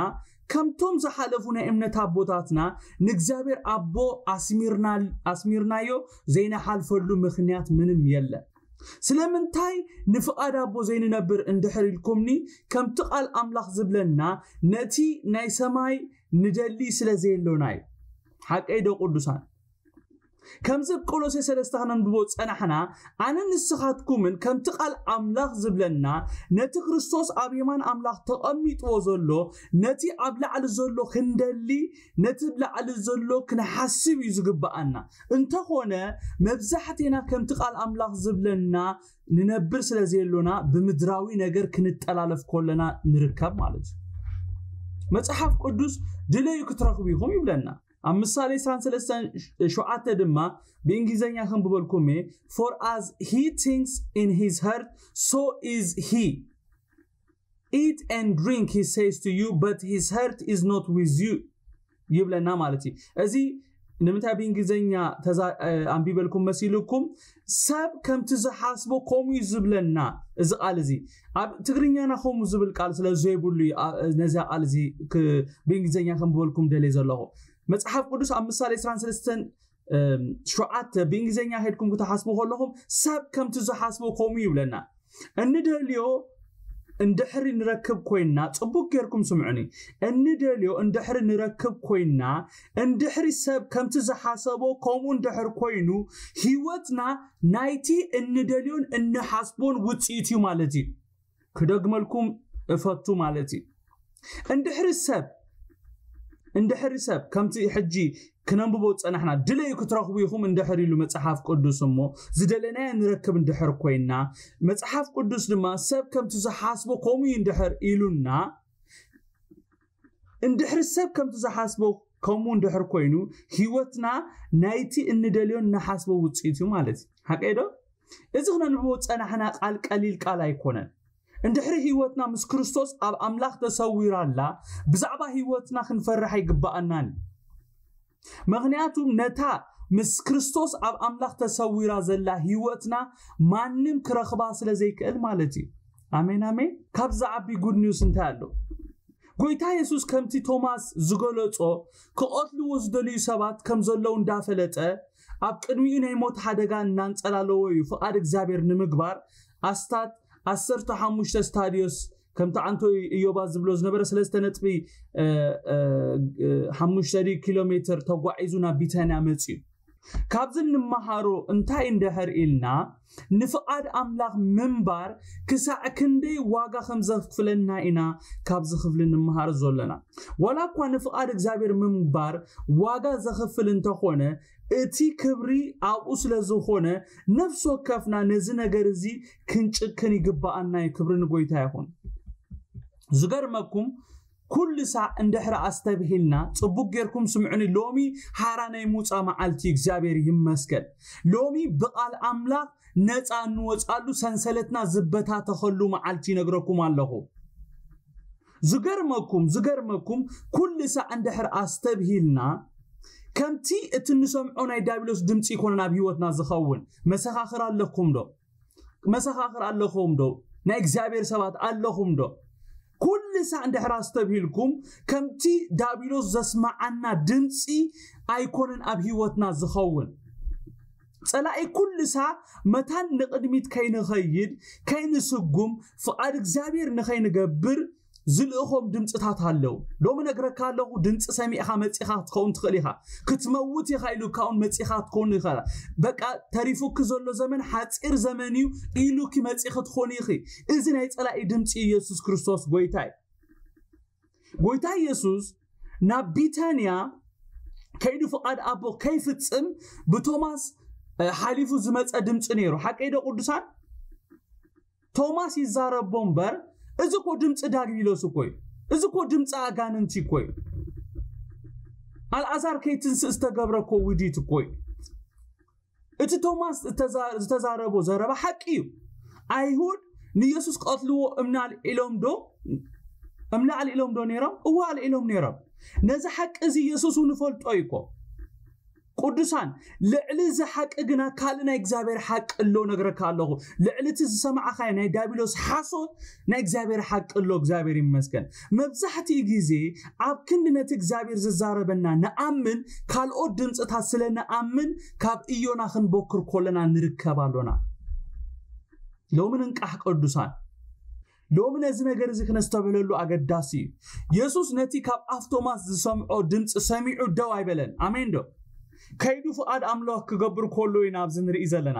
ከምቶም ዝሓለፉ ናይ እምነት ኣቦታትና ንእግዚኣብሔር ኣቦ ኣስሚርና-፣ ኣስሚርናዮ ዘይንሓልፈሉ ምኽንያት ምንም የለን። ስለምንታይ ንፍቓድ ኣቦ ዘይንነብር እንድሕር ኢልኩምኒ፣ ከምቲ ቃል ኣምላኽ ዝብለና ነቲ ናይ ሰማይ ንደሊ ስለ ዘየሎና እዩ። ሓቀይ ዶ ቅዱሳን? ከምዚ ኣብ ቆሎሴ ሰለስተ ክነንብቦ ዝጸናሕና፣ ኣነ ንስኻትኩምን ከምቲ ቃል ኣምላኽ ዝብለና፣ ነቲ ክርስቶስ ኣብ የማን ኣምላኽ ተቐሚጥዎ ዘሎ፣ ነቲ ኣብ ላዕሊ ዘሎ ክንደሊ፣ ነቲ ኣብ ላዕሊ ዘሎ ክንሓስብ እዩ ዝግብኣና። እንተኾነ፣ መብዛሕቴና ከምቲ ቃል ኣምላኽ ዝብለና ንነብር ስለ ዘየሎና፣ ብምድራዊ ነገር ክንጠላለፍ ከለና ንርከብ ማለት እዩ። መጽሓፍ ቅዱስ ድለዩ ክትረኽቡ ኢኹም ይብለና። ኣብ ምሳሌ ዕስራን ሰለስተን ሸውዓተ ድማ ብእንግሊዝኛ ከንብበልኩም እየ፣ "For as he thinks in his heart, so is he." eat and drink, he says to you, but his heart is not with you ይብለና ማለት እዩ። እዚ ንምንታይ ብእንግሊዝኛ ተዛ- እ፣ ኣንቢበልኩም መሲልኩም? ሰብ ከምቲ ዝሓስቦ ከምኡ እዩ ዝብለና። እዚ ቃል እዚ ኣብ ትግርኛና ከምኡ ዝብል ቃል ስለ ዘይብሉ እዩ፣ ኣ- ነዚኣ ቃል እዚ ክ- ብእንግሊዝኛ ከንብበልኩም ደልየ ዘለኹ። መፅሓፍ ቅዱስ ኣብ ምሳሌ ዕስራን ሰለስተን ሸውዓተ ብእንግሊዝኛ ከድኩም ክትሓስቡ ከለኹም ሰብ ከምቲ ዝሓስቦ ከምኡ ይብለና። እንደልዮ እንድሕሪ ንረክብ ኮይና፣ ጽቡቅ ጌርኩም ስምዑኒ። እንደልዮ እንድሕሪ ንረክብ ኮይና፣ እንድሕሪ ሰብ ከምቲ ዝሓሰቦ ከምኡ እንድሕር ኮይኑ፣ ህይወትና ናይቲ እንደልዮን እንሓስቦን ውጽኢት እዩ ማለት እዩ። ክደግመልኩም እፈቱ ማለት እዩ። እንድሕሪ ሰብ እንድሕሪ ሰብ ከምቲ ሕጂ ክነንብቦ ዝጸናሕና ድለዩ ክትረኽቡ ኢኹም እንድሕር ኢሉ መጽሓፍ ቅዱስ፣ እሞ ዝደለናዮ ንረክብ እንድሕር ኮይና፣ መጽሓፍ ቅዱስ ድማ ሰብ ከምቲ ዝሓስቦ ከምኡ እዩ እንድሕር ኢሉና፣ እንድሕሪ ሰብ ከምቲ ዝሓስቦ ከምኡ እንድሕር ኮይኑ፣ ህይወትና ናይቲ እንደልዮን ንሓስቦ ውጽኢት እዩ ማለት እዩ። ሓቀይ ዶ? እዚ ክነንብቦ ዝጸናሕና ቃል ቀሊል ቃል ኣይኮነን። እንድሕሪ ህይወትና ምስ ክርስቶስ ኣብ ኣምላኽ ተሰዊራ ኣላ፣ ብዛዕባ ህይወትና ክንፈርሕ ኣይግባኣናን። ምኽንያቱ ነታ ምስ ክርስቶስ ኣብ ኣምላኽ ተሰዊራ ዘላ ህይወትና ማንም ክረኽባ ስለ ዘይክእል ማለት እዩ። ኣሜን፣ ኣሜን። ካብ ዝዓቢ ጉድ ኒውስ እንታይ ኣሎ? ጎይታ የሱስ ከምቲ ቶማስ ዝገለጾ፣ ክቐትልዎ ዝደልዩ ሰባት ከም ዘለዉ እንዳፈለጠ፣ ኣብ ቅድሚኡ ናይ ሞት ሓደጋ እናንጸላለዎ እዩ ፍቓድ እግዚኣብሔር ንምግባር ኣስታት ዓሰርተ ሓሙሽተ ስታድዮስ፣ ከምቲ ዓንቶ እዮባ ዝብሎ ዝነበረ ሰለስተ ነጥቢ ሓሙሽተ ኪሎ ሜትር ተጓዒዙ ናብ ቢታንያ መጽዩ። ካብዚ እንመሃሮ እንታይ እንድሕር ኢልና፣ ንፍቓድ ኣምላኽ ምንባር ክሳዕ ክንደይ ዋጋ ከም ዘኽፍለና ኢና ካብዚ ክፍሊ እንመሃር ዘለና። ዋላ እኳ ንፍቓድ እግዚኣብሔር ምንባር ዋጋ ዘኽፍል እንተኾነ፣ እቲ ክብሪ ኣብኡ ስለ ዝኾነ፣ ነፍሲ ወከፍና ነዚ ነገር እዚ ክንጭክን ይግባኣና እዩ። ክብሪ ንጎይታ ይኹን። ዝገርመኩም፣ ኩሉ ሳዕ እንድሕር ኣስተብሂልና፣ ጽቡቅ ጌርኩም ስምዑኒ፣ ሎሚ ሓራ ናይ ምውጻእ መዓልቲ፣ እግዚኣብሔር ይመስገን። ሎሚ ብቓል ኣምላኽ ነጻ እንወጻሉ፣ ሰንሰለትና ዝበታተኸሉ መዓልቲ ይነግረኩም ኣለኹ። ዝገርመኩም ዝገርመኩም ኩሉ ሳዕ እንድሕር ኣስተብሂልና፣ ከምቲ እቲ እንሰምዖ ናይ ዳብሎስ ድምፂ ይኮነን ኣብ ህይወትና ዝኸውን። መሰኻኽር ኣለኩም ዶ? መሰኻኽር ኣለኹም ዶ? ናይ እግዚኣብሔር ሰባት ኣለኹም ዶ? ኩሉ ሳዕ እንድሕር ኣስተብሂልኩም፣ ከምቲ ዳብሎስ ዘስማዓና ድምፂ ኣይኮነን ኣብ ህይወትና ዝኸውን። ጸላኢ ኩሉ ሳዕ መታን ንቕድሚት ከይንኸይድ፣ ከይንስጉም፣ ፍቓድ እግዚኣብሔር ንኸይንገብር ዝልእኾም ድምፅታት ኣለዉ። ሎሚ ነግረካ ኣለኹ፣ ድምፂ ሰሚዕኻ መፂኻ ክትከውን ትኽእል ኢኻ። ክትመውት ኢኻ ኢሉካ እውን መፂኻ ክትከውን ይኽእል። በቃ ተሪፉኪ ዘሎ ዘመን ሓፂር ዘመን እዩ ኢሉኪ መፂኺ ትኾኒ ኢኺ። እዚ ናይ ጸላኢ ድምፂ ኢየሱስ ክርስቶስ ጎይታ እዩ። ጎይታ ኢየሱስ ናብ ቢታንያ ከይዱ ፍቓድ ኣቦ ከይፍጽም ብቶማስ፣ እ፣ ሓሊፉ ዝመጸ ድምፂ ነይሩ። ሓቀይ ዶ ቅዱሳን? ቶማስ ይዛረቦ እምበር፣ እዚ እኮ ድምፂ ዳግቢሎስ እኮ እዩ። እዚ እኮ ድምፂ ኣጋንንቲ እኮ እዩ። ኣልኣዛር ከይትንስእ ዝተገብረ እኮ ውዲት እኮ እዩ። እቲ ቶማስ ዝተዛ-፣ ዝተዛረቦ ዘረባ ሓቂ እዩ። ኣይሁድ ንኢየሱስ ቀትልዎ እምኒ ኣልዒሎም ዶ፣ እምኒ ኣልዒሎም ዶ ነይሮም? እወ፣ ኣልዒሎም ነይሮም። ነዚ ሓቂ እዚ ኢየሱስ እውን ይፈልጦ እዩ እኮ። ቅዱሳን፣ ልዕሊ እዚ ሓቂ ግና ካልእ ናይ እግዚኣብሔር ሓቂ ኣሎ፣ ነግረካ ኣለኹ። ልዕሊ እቲ ዝሰማዕኻዮ ናይ ዳብሎስ ሓሶት ናይ እግዚኣብሔር ሓቂ ኣሎ። እግዚኣብሔር ይመስገን። መብዛሕትኡ ግዜ ኣብ ክንዲ ነቲ እግዚኣብሔር ዝዛረበና ንኣምን፣ ካልኦት ድምፅታት ስለ ንኣምን ካብ እዮና ክንቦክር ከለና ንርከብ ኣሎና። ሎሚ ንንቃሕ ቅዱሳን። ሎሚ ነዚ ነገር እዚ ክነስተብህለሉ ኣገዳሲ እዩ። የሱስ ነቲ ካብ ኣፍ ቶማስ ዝሰምዖ ድምፂ ሰሚዑ ደው ኣይበለን። ኣሜን ዶ? ከይዱ ፍቓድ ኣምላኽ ክገብር ከሎ ኢና ኣብዚ ንርኢ ዘለና።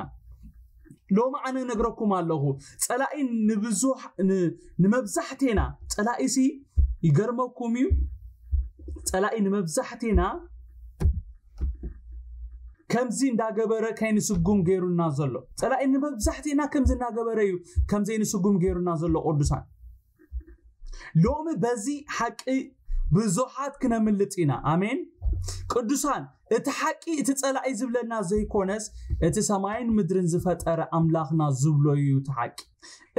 ሎሚ ኣነ ነግረኩም ኣለኹ፣ ጸላኢ ንብዙሕ-፣ ን-፣ ንመብዛሕቴና፣ ጸላኢሲ ይገርመኩም እዩ፣ ጸላኢ ንመብዛሕቴና ከምዚ እንዳገበረ ከይንስጉም ገይሩና ዘሎ። ጸላኢ ንመብዛሕቴና ከምዚ እንዳገበረ እዩ ከም ዘይንስጉም ገይሩና ዘሎ ቅዱሳን። ሎሚ በዚ ሓቂ ብዙሓት ክነምልጥ ኢና። ኣሜን። ቅዱሳን፣ እቲ ሓቂ እቲ ጸላኢ ዝብለና ዘይኮነስ፣ እቲ ሰማይን ምድርን ዝፈጠረ ኣምላኽና ዝብሎ እዩ እቲ ሓቂ።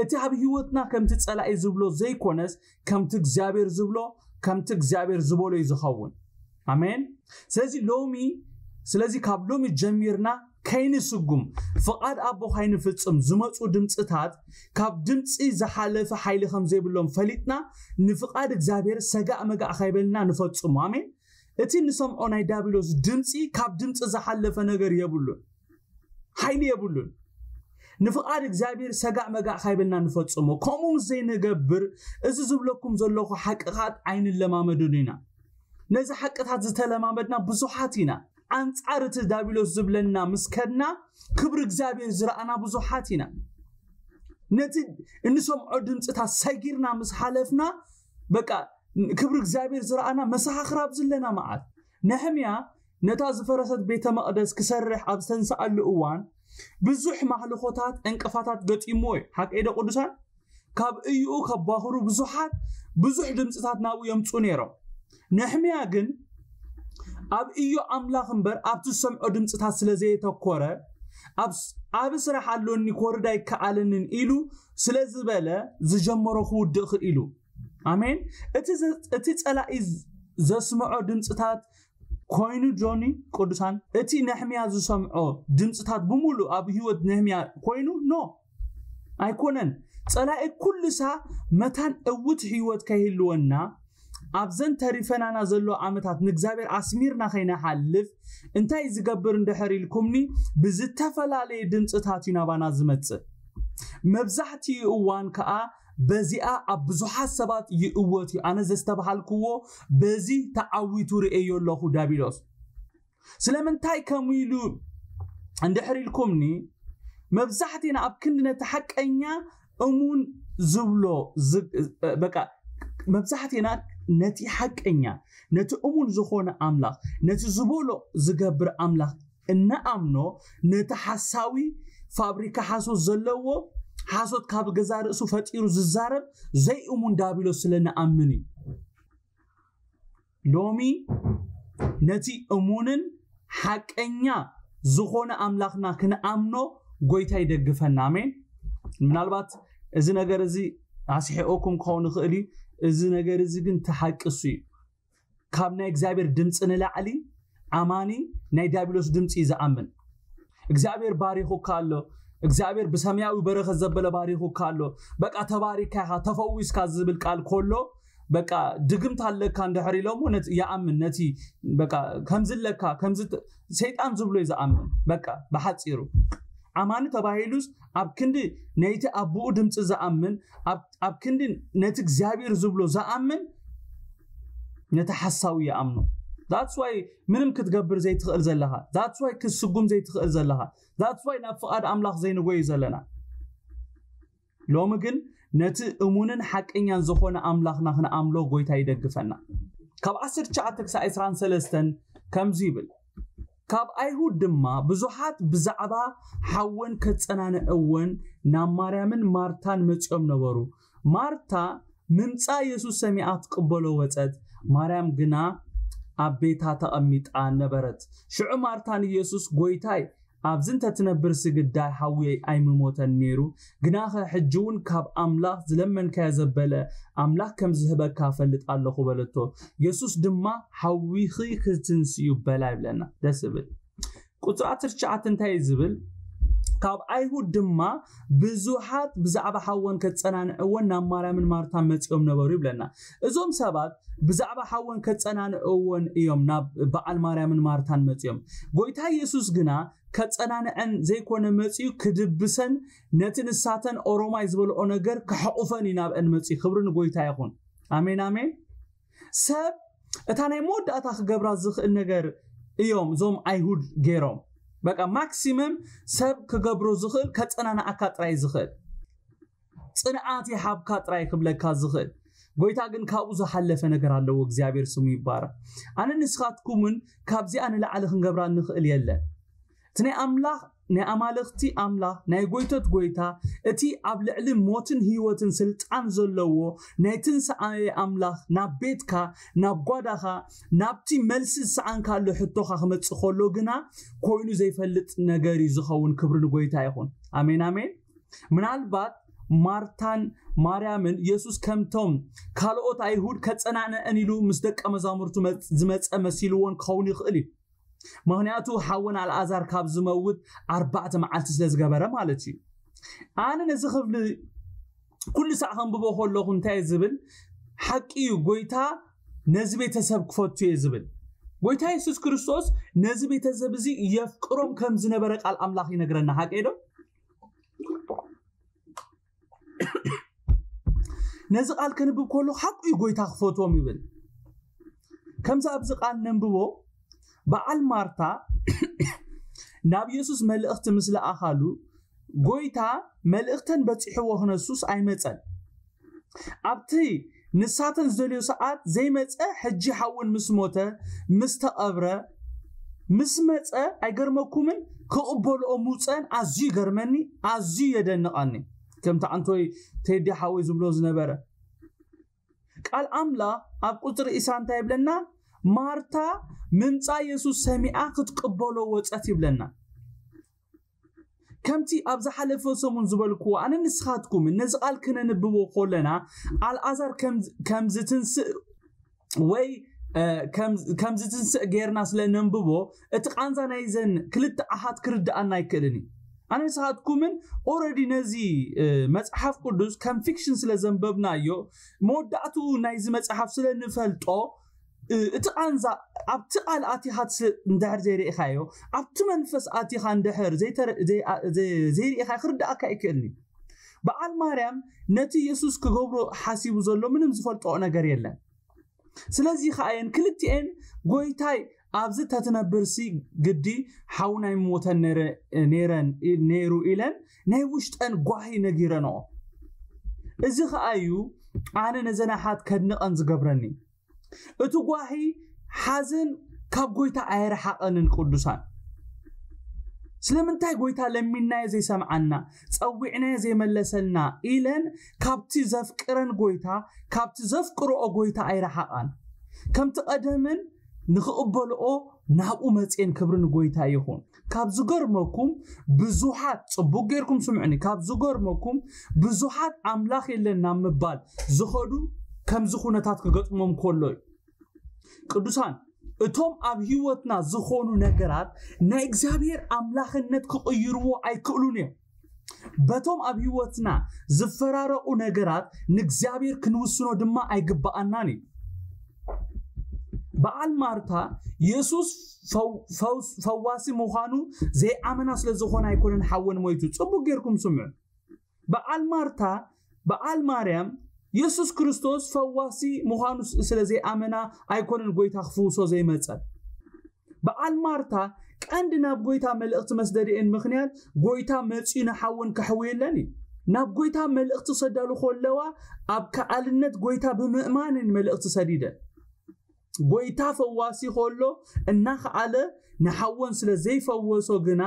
እቲ ኣብ ህይወትና ከምቲ ጸላኢ ዝብሎ ዘይኮነስ፣ ከምቲ እግዚኣብሔር ዝብሎ፣ ከምቲ እግዚኣብሔር ዝበሎ እዩ ዝኸውን። ኣሜን። ስለዚ ሎሚ ስለዚ ካብ ሎሚ ጀሚርና ከይንስጉም፣ ፍቓድ ኣቦ ከይንፍጽም ዝመጹ ድምፅታት ካብ ድምፂ ዝሓለፈ ሓይሊ ከም ዘይብሎም ፈሊጥና፣ ንፍቓድ እግዚኣብሔር ሰጋእ መጋእ ከይበልና ንፈጽሞ። ኣሜን። እቲ ንሰምዖ ናይ ዳብሎስ ድምፂ ካብ ድምፂ ዝሓለፈ ነገር የብሉን፣ ሓይሊ የብሉን። ንፍቓድ እግዚኣብሔር ሰጋእ መጋእ ከይበልና ንፈጽሞ። ከምኡ ምስ ዘይንገብር፣ እዚ ዝብለኩም ዘለኹ ሓቅታት ኣይንለማመዱን ኢና። ነዚ ሓቅታት ዝተለማመድና ብዙሓት ኢና። ኣንጻር እቲ ዳብሎስ ዝብለና ምስ ከድና፣ ክብሪ እግዚኣብሔር ዝረኣና ብዙሓት ኢና። ነቲ እንሰምዖ ድምፅታት ሰጊርና ምስ ሓለፍና፣ በቃ፣ ክብሪ እግዚኣብሔር ዝረኣና መሰኻኽር ኣብዚ ኣለና መዓት። ነህምያ ነታ ዝፈረሰት ቤተ መቕደስ ክሰርሕ ኣብ ዝተንስኣሉ እዋን፣ ብዙሕ ማህልኾታት፣ ዕንቅፋታት ገጢምዎ እዩ። ሓቀይ ዶ ቅዱሳን? ካብ እዩኡ ከባኽሩ ብዙሓት፣ ብዙሕ ድምፅታት ናብኡ የምፁ ነይሮም። ነህምያ ግን ኣብ እዩ ኣምላኽ እምበር ኣብቲ ዝሰምዖ ድምፅታት ስለ ዘየተኮረ፣ ኣብ ስ-፣ ዓቢ ስራሕ ኣሎኒ፣ ክወርድ ኣይከኣለንን ኢሉ ስለ ዝበለ፣ ዝጀመሮ ክውድእ ክኢሉ። ኣሜን። እቲ ዘ-፣ እቲ ጸላኢ ዝ-፣ ዘስምዖ ድምፅታት ኮይኑ፣ ጆኒ ቅዱሳን፣ እቲ ነህምያ ዝሰምዖ ድምፅታት ብምሉእ ኣብ ህይወት ነህምያ ኮይኑ? ኖ፣ ኣይኮነን። ጸላኢ ኩሉ ሳ መታን እውት ህይወት ከይህልወና፣ ኣብዘን ተሪፈናና ዘሎ ዓመታት ንእግዚኣብሔር ኣስሚርና ከይንሓልፍ እንታይ ዝገብር እንድሕር ኢልኩምኒ፣ ብዝተፈላለየ ድምፅታት እዩ ናባና ዝመጽእ። መብዛሕትኡ እዋን ከኣ በዚኣ ኣብ ብዙሓት ሰባት ይእወት እዩ። ኣነ ዘስተብሃልክዎ፣ በዚ ተዓዊቱ ርእየዮ ኣለኹ ዳቢሎስ። ስለምንታይ ከምኡ ኢሉ እንድሕር ኢልኩምኒ፣ መብዛሕትና ኣብ ክንዲ ነቲ ሓቀኛ እሙን ዝብሎ ዝ-፣ በቃ፣ መብዛሕትና ነቲ ሓቀኛ፣ ነቲ እሙን ዝኾነ ኣምላኽ፣ ነቲ ዝበሎ ዝገብር ኣምላኽ እንኣምኖ፣ ነቲ ሓሳዊ፣ ፋብሪካ ሓሶት ዘለዎ፣ ሓሶት ካብ ገዛ ርእሱ ፈጢሩ ዝዛረብ ዘይእሙን ዳቢሎስ ስለ ንኣምን እዩ። ሎሚ ነቲ እሙንን ሓቀኛ ዝኾነ ኣምላኽና ክንኣምኖ ጎይታ ይደግፈና። ኣሜን። ምናልባት እዚ ነገር እዚ ኣስሒቆኩም ክኸውን ይኽእል እዩ። እዚ ነገር እዚ ግን እቲ ሓቂ እሱ እዩ። ካብ ናይ እግዚኣብሔር ድምፂ ንላዕሊ ኣማኒ ናይ ዲያብሎስ ድምፂ እዩ ዝኣምን። እግዚኣብሔር ባሪኹካ ኣሎ፣ እግዚኣብሔር ብሰማያዊ በረኸት ዘበለ ባሪኹካ ኣሎ፣ በቃ ተባሪካ ኢኻ፣ ተፈዊስካ ዝብል ቃል ከሎ፣ በቃ ድግምት ኣለካ እንድሕር ኢሎሞ፣ ነቲ ይኣምን፣ ነቲ በቃ ከምዚ ኣለካ፣ ከምዚ ተ-፣ ሰይጣን ዝብሎ እዩ ዝኣምን። በቃ ብሓጺሩ ኣማኒ ተባሂሉስ ኣብ ክንዲ ነይቲ ኣቦኡ ድምፂ ዝኣምን፣ ኣብ፣ ኣብ ክንዲ ነቲ እግዚኣብሔር ዝብሎ ዝኣምን፣ ነቲ ሓሳዊ ይኣምኖ። That's why ምንም ክትገብር ዘይትኽእል ዘለኻ። That's why ክትስጉም ዘይትኽእል ዘለኻ። That's why ናብ ፍቓድ ኣምላኽ ዘይንጎዩ ዘለና። ሎሚ ግን ነቲ እሙንን ሓቀኛን ዝኾነ ኣምላኽና ክንኣምሎ ጎይታ ይደግፈና። ካብ ዓሰርተ ትሽዓተ ክሳብ ዕስራን ሰለስተን ከምዚ ይብል። ካብ ኣይሁድ ድማ ብዙሓት ብዛዕባ ሓወን ከጸናንዕወን ናብ ማርያምን ማርታን መጺኦም ነበሩ። ማርታ ምምጻእ የሱስ ሰሚዓ ክትቅበሎ ወጸት፣ ማርያም ግና ኣብ ቤታ ተቐሚጣ ነበረት። ሽዑ ማርታ ንየሱስ፣ "ጎይታይ፣ ኣብዚ እንተትነብርሲ ግዳይ ሓውየይ ኣይምሞተን ነይሩ፣ ግናኸ ሕጂ እውን ካብ ኣምላኽ ዝለመንካዮ ዘበለ ኣምላኽ ከም ዝህበካ እፈልጥ ኣለኹ" በለቶ። የሱስ ድማ፣ "ሓዊኺ ክትንስኡ በላ" ይብለና። ደስ ዝብል። ቁጽሪ ዓሰርተ ትሽዓተ እንታይ እዩ ዝብል? ካብ ኣይሁድ ድማ ብዙሓት ብዛዕባ ሓወን ከጸናንዕወን ናብ ማርያምን ማርታን መጺኦም ነበሩ ይብለና። እዞም ሰባት ብዛዕባ ሓወን ከጸናንዕወን እዮም ናብ በዓል ማርያምን ማርታን መጺኦም። ጎይታ የሱስ ግና ከጸናንዐን ዘይኮነ መጺኡ ክድብሰን፣ ነቲ ንሳተን ኦሮማይ ዝበልኦ ነገር ክሕቑፈን እዩ ናብአን መጺኡ። ክብሪ ንጎይታ ይኹን። ኣሜን፣ ኣሜን። ሰብ እታ ናይ መወዳእታ ክገብራ ዝኽእል ነገር እዮም እዞም ኣይሁድ ገይሮም። በቃ ማክሲመም ሰብ ክገብሮ ዝኽእል ከጸናንዓካ ጥራይ ዝኽእል። ጽንዓት ይሃብካ ጥራይ ክብለካ ዝኽእል። ጎይታ ግን ካብኡ ዝሓለፈ ነገር ኣለዎ። እግዚኣብሔር ስሙ ይባረክ። ኣነ ንስኻትኩምን ካብዚኣ ንላዕሊ ክንገብራ እንኽእል የለን። እቲ ናይ ኣምላኽ ናይ ኣማልኽቲ ኣምላኽ፣ ናይ ጎይቶት ጎይታ፣ እቲ ኣብ ልዕሊ ሞትን ህይወትን ስልጣን ዘለዎ ናይ ትንሳኤ ኣምላኽ ናብ ቤትካ፣ ናብ ጓዳኻ፣ ናብቲ መልሲ ዝሰኣንካሉ ሕቶኻ ክመጽእ ከሎ ግና ኮይኑ ዘይፈልጥ ነገር እዩ ዝኸውን። ክብሪ ንጎይታ ይኹን። ኣሜን ኣሜን። ምናልባት ማርታን ማርያምን የሱስ ከምቶም ካልኦት ኣይሁድ ከጸናንዐን ኢሉ ምስ ደቀ መዛሙርቱ ዝመጸ መሲልዎን ክኸውን ይኽእል እዩ። ምኽንያቱ ሓወን ኣልኣዛር ካብ ዝመውት ኣርባዕተ መዓልቲ ስለ ዝገበረ ማለት እዩ። ኣነ ነዚ ክፍሊ ኩሉ ሳዕ ከንብቦ ከለኹ እንታይ ዝብል ሓቂ እዩ። ጎይታ ነዚ ቤተሰብ ክፈቱ እየ ዝብል። ጎይታ የሱስ ክርስቶስ ነዚ ቤተሰብ እዚ የፍቅሮም ከም ዝነበረ ቃል ኣምላኽ ይነግረና። ሓቂ ዶ? ነዚ ቃል ከንብብ ከሎ ሓቁ እዩ፣ ጎይታ ክፈትዎም ይብል። ከምዚ ኣብዚ ቃል ነንብቦ፣ በዓል ማርታ ናብ የሱስ መልእኽቲ ምስ ለኣኻሉ፣ ጎይታ መልእኽተን በጺሕዎ ክነሱስ ኣይመጸን። ኣብቲ ንሳተን ዝደልዮ ሰዓት ዘይመጸ፣ ሕጂ ሓውን ምስ ሞተ፣ ምስ ተቐብረ፣ ምስ መጸ ኣይገርመኩምን? ክቕበልኦ ምውጸን ኣዝዩ ይገርመኒ፣ ኣዝዩ የደንቐኒ። ከምቲ ኣንቶይ ቴዲ ሓወይ ዝብሎ ዝነበረ ቃል ኣምላኽ ኣብ ቁጽሪ ኢሳ እንታይ ይብለና? ማርታ ምምጻእ የሱስ ሰሚዓ ክትቅበሎ ወጸት ይብለና። ከምቲ ኣብ ዝሓለፈ ሰሙን ዝበልክዎ፣ ኣነ ንስኻትኩምን ነዚ ቃል ክነንብቦ ከለና ኣልኣዛር ከም- ከም ዝትንስእ ወይ እ፣ ከም- ከም ዝትንስእ ጌርና ስለ ነንብቦ እቲ ቃንዛ ናይዘን ክልተ ኣሃት ክርድኣና ኣይክእልን እዩ። ኣነ ንስኻትኩምን ኦረዲ ነዚ እ፣ መጽሓፍ ቅዱስ ከም ፊክሽን ስለ ዘንበብናዮ መወዳእትኡ ናይዚ መጽሓፍ ስለ ንፈልጦ እ፣ እቲ ቃንዛ ኣብቲ ቃል ኣቲኻ ትስ- እንድሕር ዘይርኢኻዮ ኣብቲ መንፈስ ኣቲኻ እንድሕር ዘይተረ- ዘይ- ኣ- ዘይ- ዘይርኢኻ ክርድኣካ ኣይክእልን እዩ። በዓል ማርያም ነቲ የሱስ ክገብሮ ሓሲቡ ዘሎ ምንም ዝፈልጥኦ ነገር የለን። ስለዚ ከኣየን ክልቲኤን ጎይታይ ኣብዚ ተትነብርሲ ግዲ ሓውና ኣይምሞተን ነረ- ነይረን ነይሩ ኢለን ናይ ውሽጠን ጓሂ ነጊረንኦ። እዚ ከኣ እዩ ኣነ ነዘን ኣሓት ከድንቐን ዝገብረኒ። እቲ ጓሂ ሓዘን ካብ ጎይታ ኣይረሓቐንን። ቅዱሳን ስለምንታይ ጎይታ ለሚናዮ ዘይሰምዓና ጸዊዕናዮ ዘይመለሰልና ኢለን ካብቲ ዘፍቅረን ጎይታ ካብቲ ዘፍቅርኦ ጎይታ ኣይረሓቓን። ከምቲ ቀደመን ንኽቕበልኦ ናብኡ መጽየን። ክብሪ ንጎይታ ይኹን። ካብ ዝገርመኩም ብዙሓት ጽቡቅ ጌርኩም ስምዑኒ፣ ካብ ዝገርመኩም ብዙሓት ኣምላኽ የለን ናብ ምባል ዝኸዱ ከምዚ ኩነታት ክገጥሞም ከሎ እዩ። ቅዱሳን እቶም ኣብ ህይወትና ዝኾኑ ነገራት ናይ እግዚኣብሔር ኣምላኽነት ክቕይርዎ ኣይክእሉን እዮም። በቶም ኣብ ህይወትና ዝፈራረቑ ነገራት ንእግዚኣብሔር ክንውስኖ ድማ ኣይግብኣናን እዩ። በዓል ማርታ የሱስ ፈው- ፈውስ- ፈዋሲ ምዃኑ ዘይኣመና ስለ ዝኾነ ኣይኮነን ሓወን ሞይቱ። ጽቡቅ ጌርኩም ስምዑ። በዓል ማርታ በዓል ማርያም የሱስ ክርስቶስ ፈዋሲ ምዃኑ ስ- ስለ ዘይኣመና ኣይኮነን ጎይታ ክፍውሶ ዘይመጸ። በዓል ማርታ ቀንዲ ናብ ጎይታ መልእኽቲ መስደድኤን ምኽንያት ጎይታ መጺኡ ንሓውን ከሕውየለን እዩ። ናብ ጎይታ መልእኽቲ ክሰዳሉ ከለዋ ኣብ ከኣልነት ጎይታ ብምእማንን መልእኽቲ ሰዲደን። ጎይታ ፈዋሲ ከሎ እናኸኣለ ንሓወን ስለ ዘይፈወሶ ግና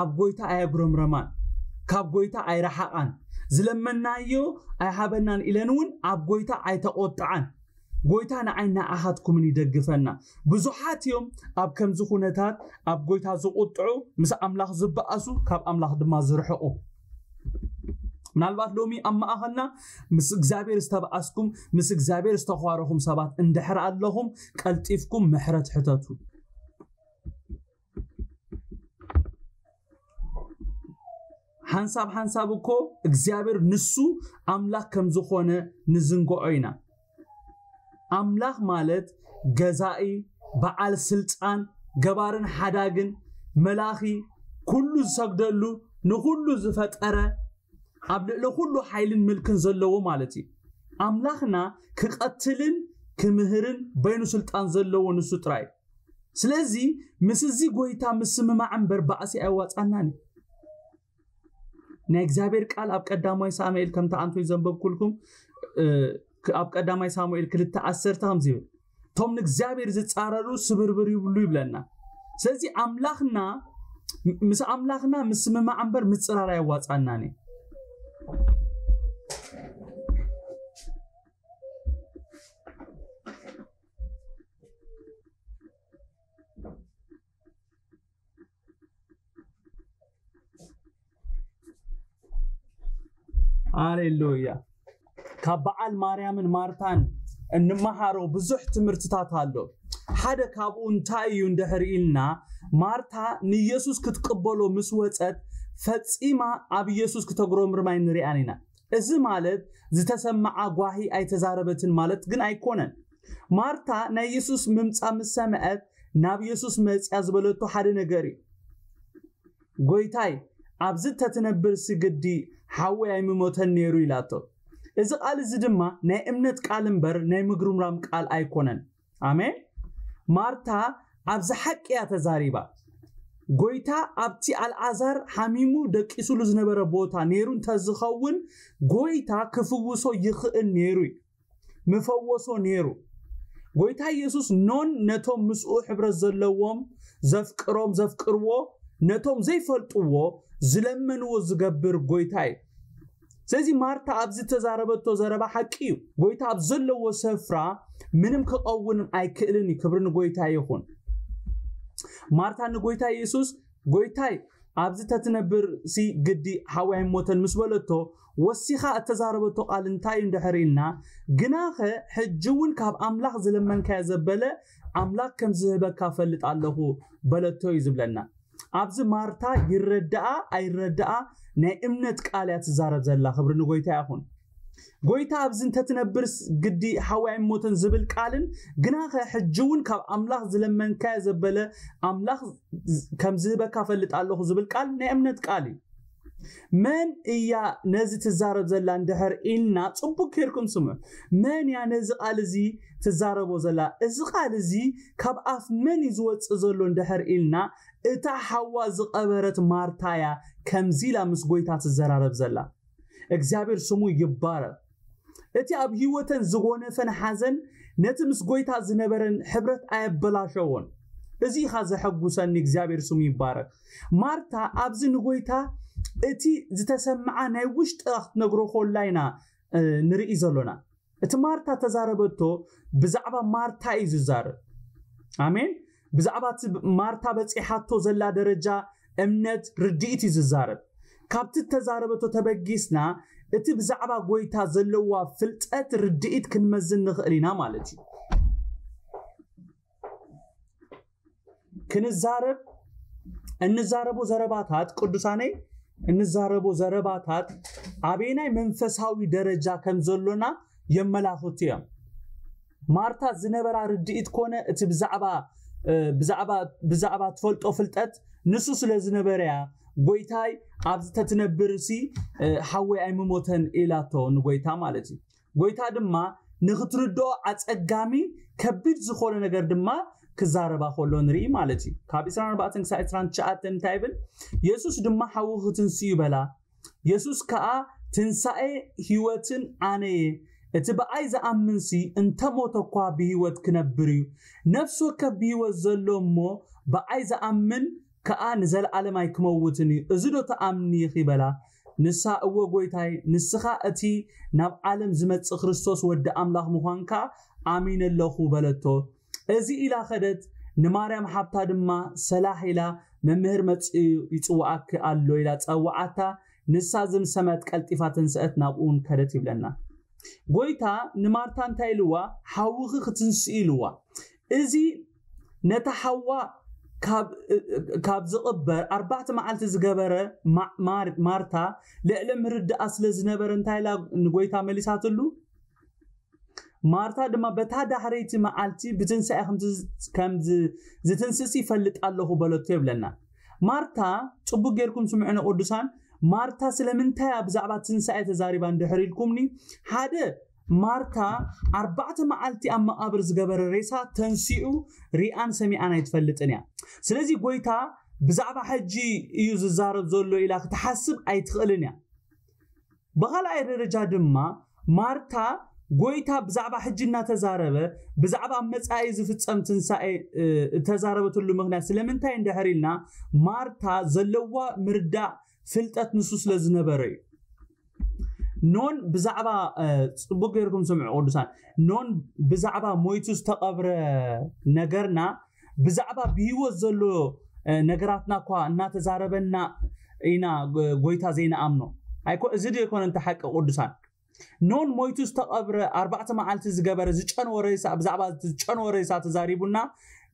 ኣብ ጎይታ ኣየጉረምረማን፣ ካብ ጎይታ ኣይረሓቓን፣ ዝለመናዮ ኣይሃበናን ኢለን እውን ኣብ ጎይታ ኣይተቆጥዓን። ጎይታ ንዓይ ንኣኻትኩምን ይደግፈና። ብዙሓት እዮም ኣብ ከምዚ ኩነታት ኣብ ጎይታ ዝቁጥዑ፣ ምስ ኣምላኽ ዝበኣሱ፣ ካብ ኣምላኽ ድማ ዝርሕቁ። ምናልባት ሎሚ ኣብ ማእኸልና ምስ እግዚኣብሔር ዝተባኣስኩም ምስ እግዚኣብሔር ዝተኳረኹም ሰባት እንድሕር ኣለኹም፣ ቀልጢፍኩም ምሕረት ሕተቱ። ሓንሳብ ሓንሳብ እኮ እግዚኣብሔር ንሱ ኣምላኽ ከም ዝኾነ ንዝንግዖ ኢና። ኣምላኽ ማለት ገዛኢ፣ በዓል ስልጣን፣ ገባርን ሓዳግን፣ መላኺ፣ ኩሉ ዝሰግደሉ፣ ንኹሉ ዝፈጠረ፣ ኣብ ልዕሊ ኩሉ ሓይልን ምልክን ዘለዎ ማለት እዩ። ኣምላኽና ክቐትልን ክምህርን በይኑ ስልጣን ዘለዎ ንሱ ጥራይ እዩ። ስለዚ ምስ እዚ ጎይታ ምስምማዕ እምበር ባእሲ ኣየዋፃናን እዩ። ናይ እግዚኣብሔር ቃል ኣብ ቀዳማይ ሳሙኤል ከምቲ ኣንቶይ ዘንበብኩልኩም እ፣ ክ- ኣብ ቀዳማይ ሳሙኤል ክልተ ዓሰርተ ከምዚ ይብል፣ እቶም ንእግዚኣብሔር ዝፃረሩ ስብርብር ይብሉ ይብለና። ስለዚ ኣምላኽና ምስ ኣምላኽና ምስምማዕ እምበር ምጽራር ኣየዋጻናን እዩ። ሃሌሉያ። ካብ በዓል ማርያምን ማርታን እንመሃሮ ብዙሕ ትምህርትታት ኣሎ። ሓደ ካብኡ እንታይ እዩ እንድሕር ኢልና፣ ማርታ ንኢየሱስ ክትቅበሎ ምስ ወጸት፣ ፈጺማ ኣብ ኢየሱስ ክተጉረምርም ኣይንሪኣን ኢና። እዚ ማለት ዝተሰምዓ ጓሂ ኣይተዛረበትን ማለት ግን ኣይኮነን። ማርታ ናይ ኢየሱስ ምምጻእ ምስ ሰምዐት፣ ናብ ኢየሱስ መጽያ ዝበለቶ ሓደ ነገር እዩ። ጎይታይ፣ ኣብዚ ተትነብር ስግዲ ሓወይ ኣይምሞተን ነይሩ ኢላቶ። እዚ ቃል እዚ ድማ ናይ እምነት ቃል እምበር ናይ ምግርምራም ቃል ኣይኮነን። ኣሜን። ማርታ ኣብዚ ሓቂ እያ ተዛሪባ። ጎይታ ኣብቲ ኣልዓዛር ሓሚሙ ደቂሱሉ ዝነበረ ቦታ ነይሩ እንተዝኸውን፣ ጎይታ ክፍውሶ ይኽእል ነይሩ እዩ። ምፈወሶ ነይሩ። ጎይታ ኢየሱስ ኖን ነቶም ምስኡ ሕብረት ዘለዎም፣ ዘፍቅሮም፣ ዘፍቅርዎ፣ ነቶም ዘይፈልጥዎ ዝለመንዎ ዝገብር ጎይታ እዩ። ስለዚ ማርታ ኣብዚ ተዛረበቶ ዘረባ ሓቂ እዩ። ጎይታ ኣብ ዘለዎ ስፍራ ምንም ክቐውንም ኣይክእልን እዩ። ክብሪ ንጎይታ ይኹን። ማርታ ንጎይታ ኢየሱስ፣ ጎይታይ፣ ኣብዚ ተትነብር ሲ ግዲ ሓወይ ኣይሞተን ምስ በለቶ፣ ወሲኻ እተዛረበቶ ቃል እንታይ እዩ እንድሕር ኢልና፣ ግናኸ ሕጂ እውን ካብ ኣምላኽ ዝለመንካዮ ዘበለ ኣምላኽ ከም ዝህበካ ፈልጥ ኣለኹ በለቶ እዩ ዝብለና። ኣብዚ ማርታ ይረዳኣ ኣይረዳኣ ናይ እምነት ቃል እያ ትዛረብ ዘላ። ክብሪ ንጎይታ ይኹን። ጎይታ ኣብዚ እንተትነብር ስ- ግዲ ሓወይ ኣይሞተን ዝብል ቃልን ግናኸ ሕጂ እውን ካብ ኣምላኽ ዝለመንካዮ ዘበለ ኣምላኽ ዝ- ከም ዝህበካ ፈልጥ ኣለኹ ዝብል ቃል ናይ እምነት ቃል እዩ። መን እያ ነዚ ትዛረብ ዘላ እንድሕር ኢልና ጽቡቅ ጌርኩም ስምዑ። መን እያ ነዚ ቃል እዚ ትዛረቦ ዘላ? እዚ ቃል እዚ ካብ ኣፍ መን እዩ ዝወጽእ ዘሎ እንድሕር ኢልና፣ እታ ሓዋ ዝቐበረት ማርታ እያ ከምዚ ኢላ ምስ ጎይታ ትዘራረብ ዘላ። እግዚኣብሔር ስሙ ይባረክ። እቲ ኣብ ህይወተን ዝጎነፈን ሓዘን ነቲ ምስ ጎይታ ዝነበረን ሕብረት ኣየበላሸዎን። እዚ ኢኻ ዘሐጉሰኒ። እግዚኣብሔር ስሙ ይባረክ። ማርታ ኣብዚ ንጎይታ እቲ ዝተሰምዓ ናይ ውሽጢ ክትነግሮ ኮላ ኢና እ፣ ንርኢ ዘሎና። እቲ ማርታ ተዛረበቶ ብዛዕባ ማርታ እዩ ዝዛረብ። ኣሜን። ብዛዕባ እቲ ማርታ በፂሓቶ ዘላ ደረጃ እምነት ርድኢት እዩ ዝዛረብ። ካብቲ ተዛረበቶ ተበጊስና እቲ ብዛዕባ ጎይታ ዘለዋ ፍልጠት ርድኢት ክንመዝን ንኽእል ኢና ማለት እዩ። ክንዛረብ እንዛረቦ ዘረባታት ቅዱሳነይ እንዛረቦ ዘረባታት ኣበየናይ መንፈሳዊ ደረጃ ከም ዘሎና የመላኽቱ እዮም። ማርታ ዝነበራ ርድኢት ኮነ እቲ ብዛዕባ እ፣ ብዛዕባ ብዛዕባ ትፈልጦ ፍልጠት ንሱ ስለ ዝነበረ እያ ጎይታይ ኣብዚ ተትነብር ሲ እ፣ ሓወይ ኣይምሞተን ኢላቶ ንጎይታ ማለት እዩ። ጎይታ ድማ ንክትርድኦ ኣጸጋሚ ከቢድ ዝኾነ ነገር ድማ ክዛረባ ከሎ ንርኢ ማለት እዩ። ካብ ዕስራን ኣርባዕተን ክሳብ ዕስራን ትሽዓተን እንታይ ይብል? የሱስ ድማ ሓዊ ክትንስኡ በላ። የሱስ ከኣ ትንሳኤ ህይወትን ኣነ እየ። እቲ ብኣይ ዝኣምንሲ እንተ ሞተ እኳ ብህይወት ክነብር እዩ። ነፍሲ ወከፍ ብህይወት ዘሎ እሞ ብኣይ ዝኣምን ከኣ ንዘለኣለም ኣይክመውትን እዩ። እዚ ዶ ትኣምኒ ኢኺ በላ። ንሳ እወ ጎይታይ፣ ንስኻ እቲ ናብ ዓለም ዝመጽእ ክርስቶስ ወዲ ኣምላኽ ምዃንካ ኣሚነ ኣለኹ በለቶ። እዚ ኢላ ኸደት። ንማርያም ሓብታ ድማ ሰላሕ ኢላ መምህር መጺኡ ይጽውዓኪ ኣሎ ኢላ ጸውዓታ። ንሳ ዝምሰመት ቀልጢፋ ተንስአት ናብኡን ከደት ይብለና። ጎይታ ንማርታ እንታይ ኢልዋ? ሓውኺ ክትንስኡ ኢልዋ። እዚ ነታ ሓዋ ካብ ካብ ዝቕበር ኣርባዕተ መዓልቲ ዝገበረ ማ- ማር- ማርታ ልዕሊ ምርድኣ ስለ ዝነበረ እንታይ ኢላ ንጎይታ መሊሳትሉ? ማርታ ድማ በታ ዳሕረይቲ መዓልቲ ብትንሳኤ ከም ዝ- ከም ዝ- ዝትንስስ ይፈልጥ ኣለኹ በለቶ ይብለና። ማርታ ጽቡቅ ጌርኩም ስምዑኒ ቅዱሳን። ማርታ ስለምንታይ እያ ብዛዕባ ትንሳኤ ተዛሪባ እንድሕር ኢልኩምኒ፣ ሓደ ማርታ ኣርባዕተ መዓልቲ ኣብ መቓብር ዝገበረ ሬሳ ተንሲኡ ሪኣን ሰሚዓን ኣይትፈልጥን እያ። ስለዚ ጎይታ ብዛዕባ ሕጂ እዩ ዝዛረብ ዘሎ ኢላ ክትሓስብ ኣይትኽእልን እያ። ብኻልኣይ ደረጃ ድማ ማርታ ጎይታ ብዛዕባ ሕጂ እናተዛረበ ብዛዕባ መጻኢ ዝፍጸም ትንሳኤ እተዛረበትሉ ምኽንያት ስለምንታይ እንድሕር ኢልና፣ ማርታ ዘለዋ ምርዳእ ፍልጠት ንሱ ስለ ዝነበረ እዩ። ኖን ብዛዕባ ጽቡቅ ገይርኩም ስምዑ ቅዱሳን፣ ኖን ብዛዕባ ሞይቱ ዝተቐብረ ነገርና፣ ብዛዕባ ብህይወት ዘሎ ነገራትና እኳ እናተዛረበና ኢና ጎይታ ዘይንኣምኖ ኣይኮ። እዚ ዶ ኣይኮነ እንተ ሓቂ ቅዱሳን? ኖን ሞይቱ ዝተቐብረ ኣርባዕተ መዓልቲ ዝገበረ ዝጨንወ ሬሳ፣ ብዛዕባ ዝጨንወ ሬሳ ተዛሪቡና፣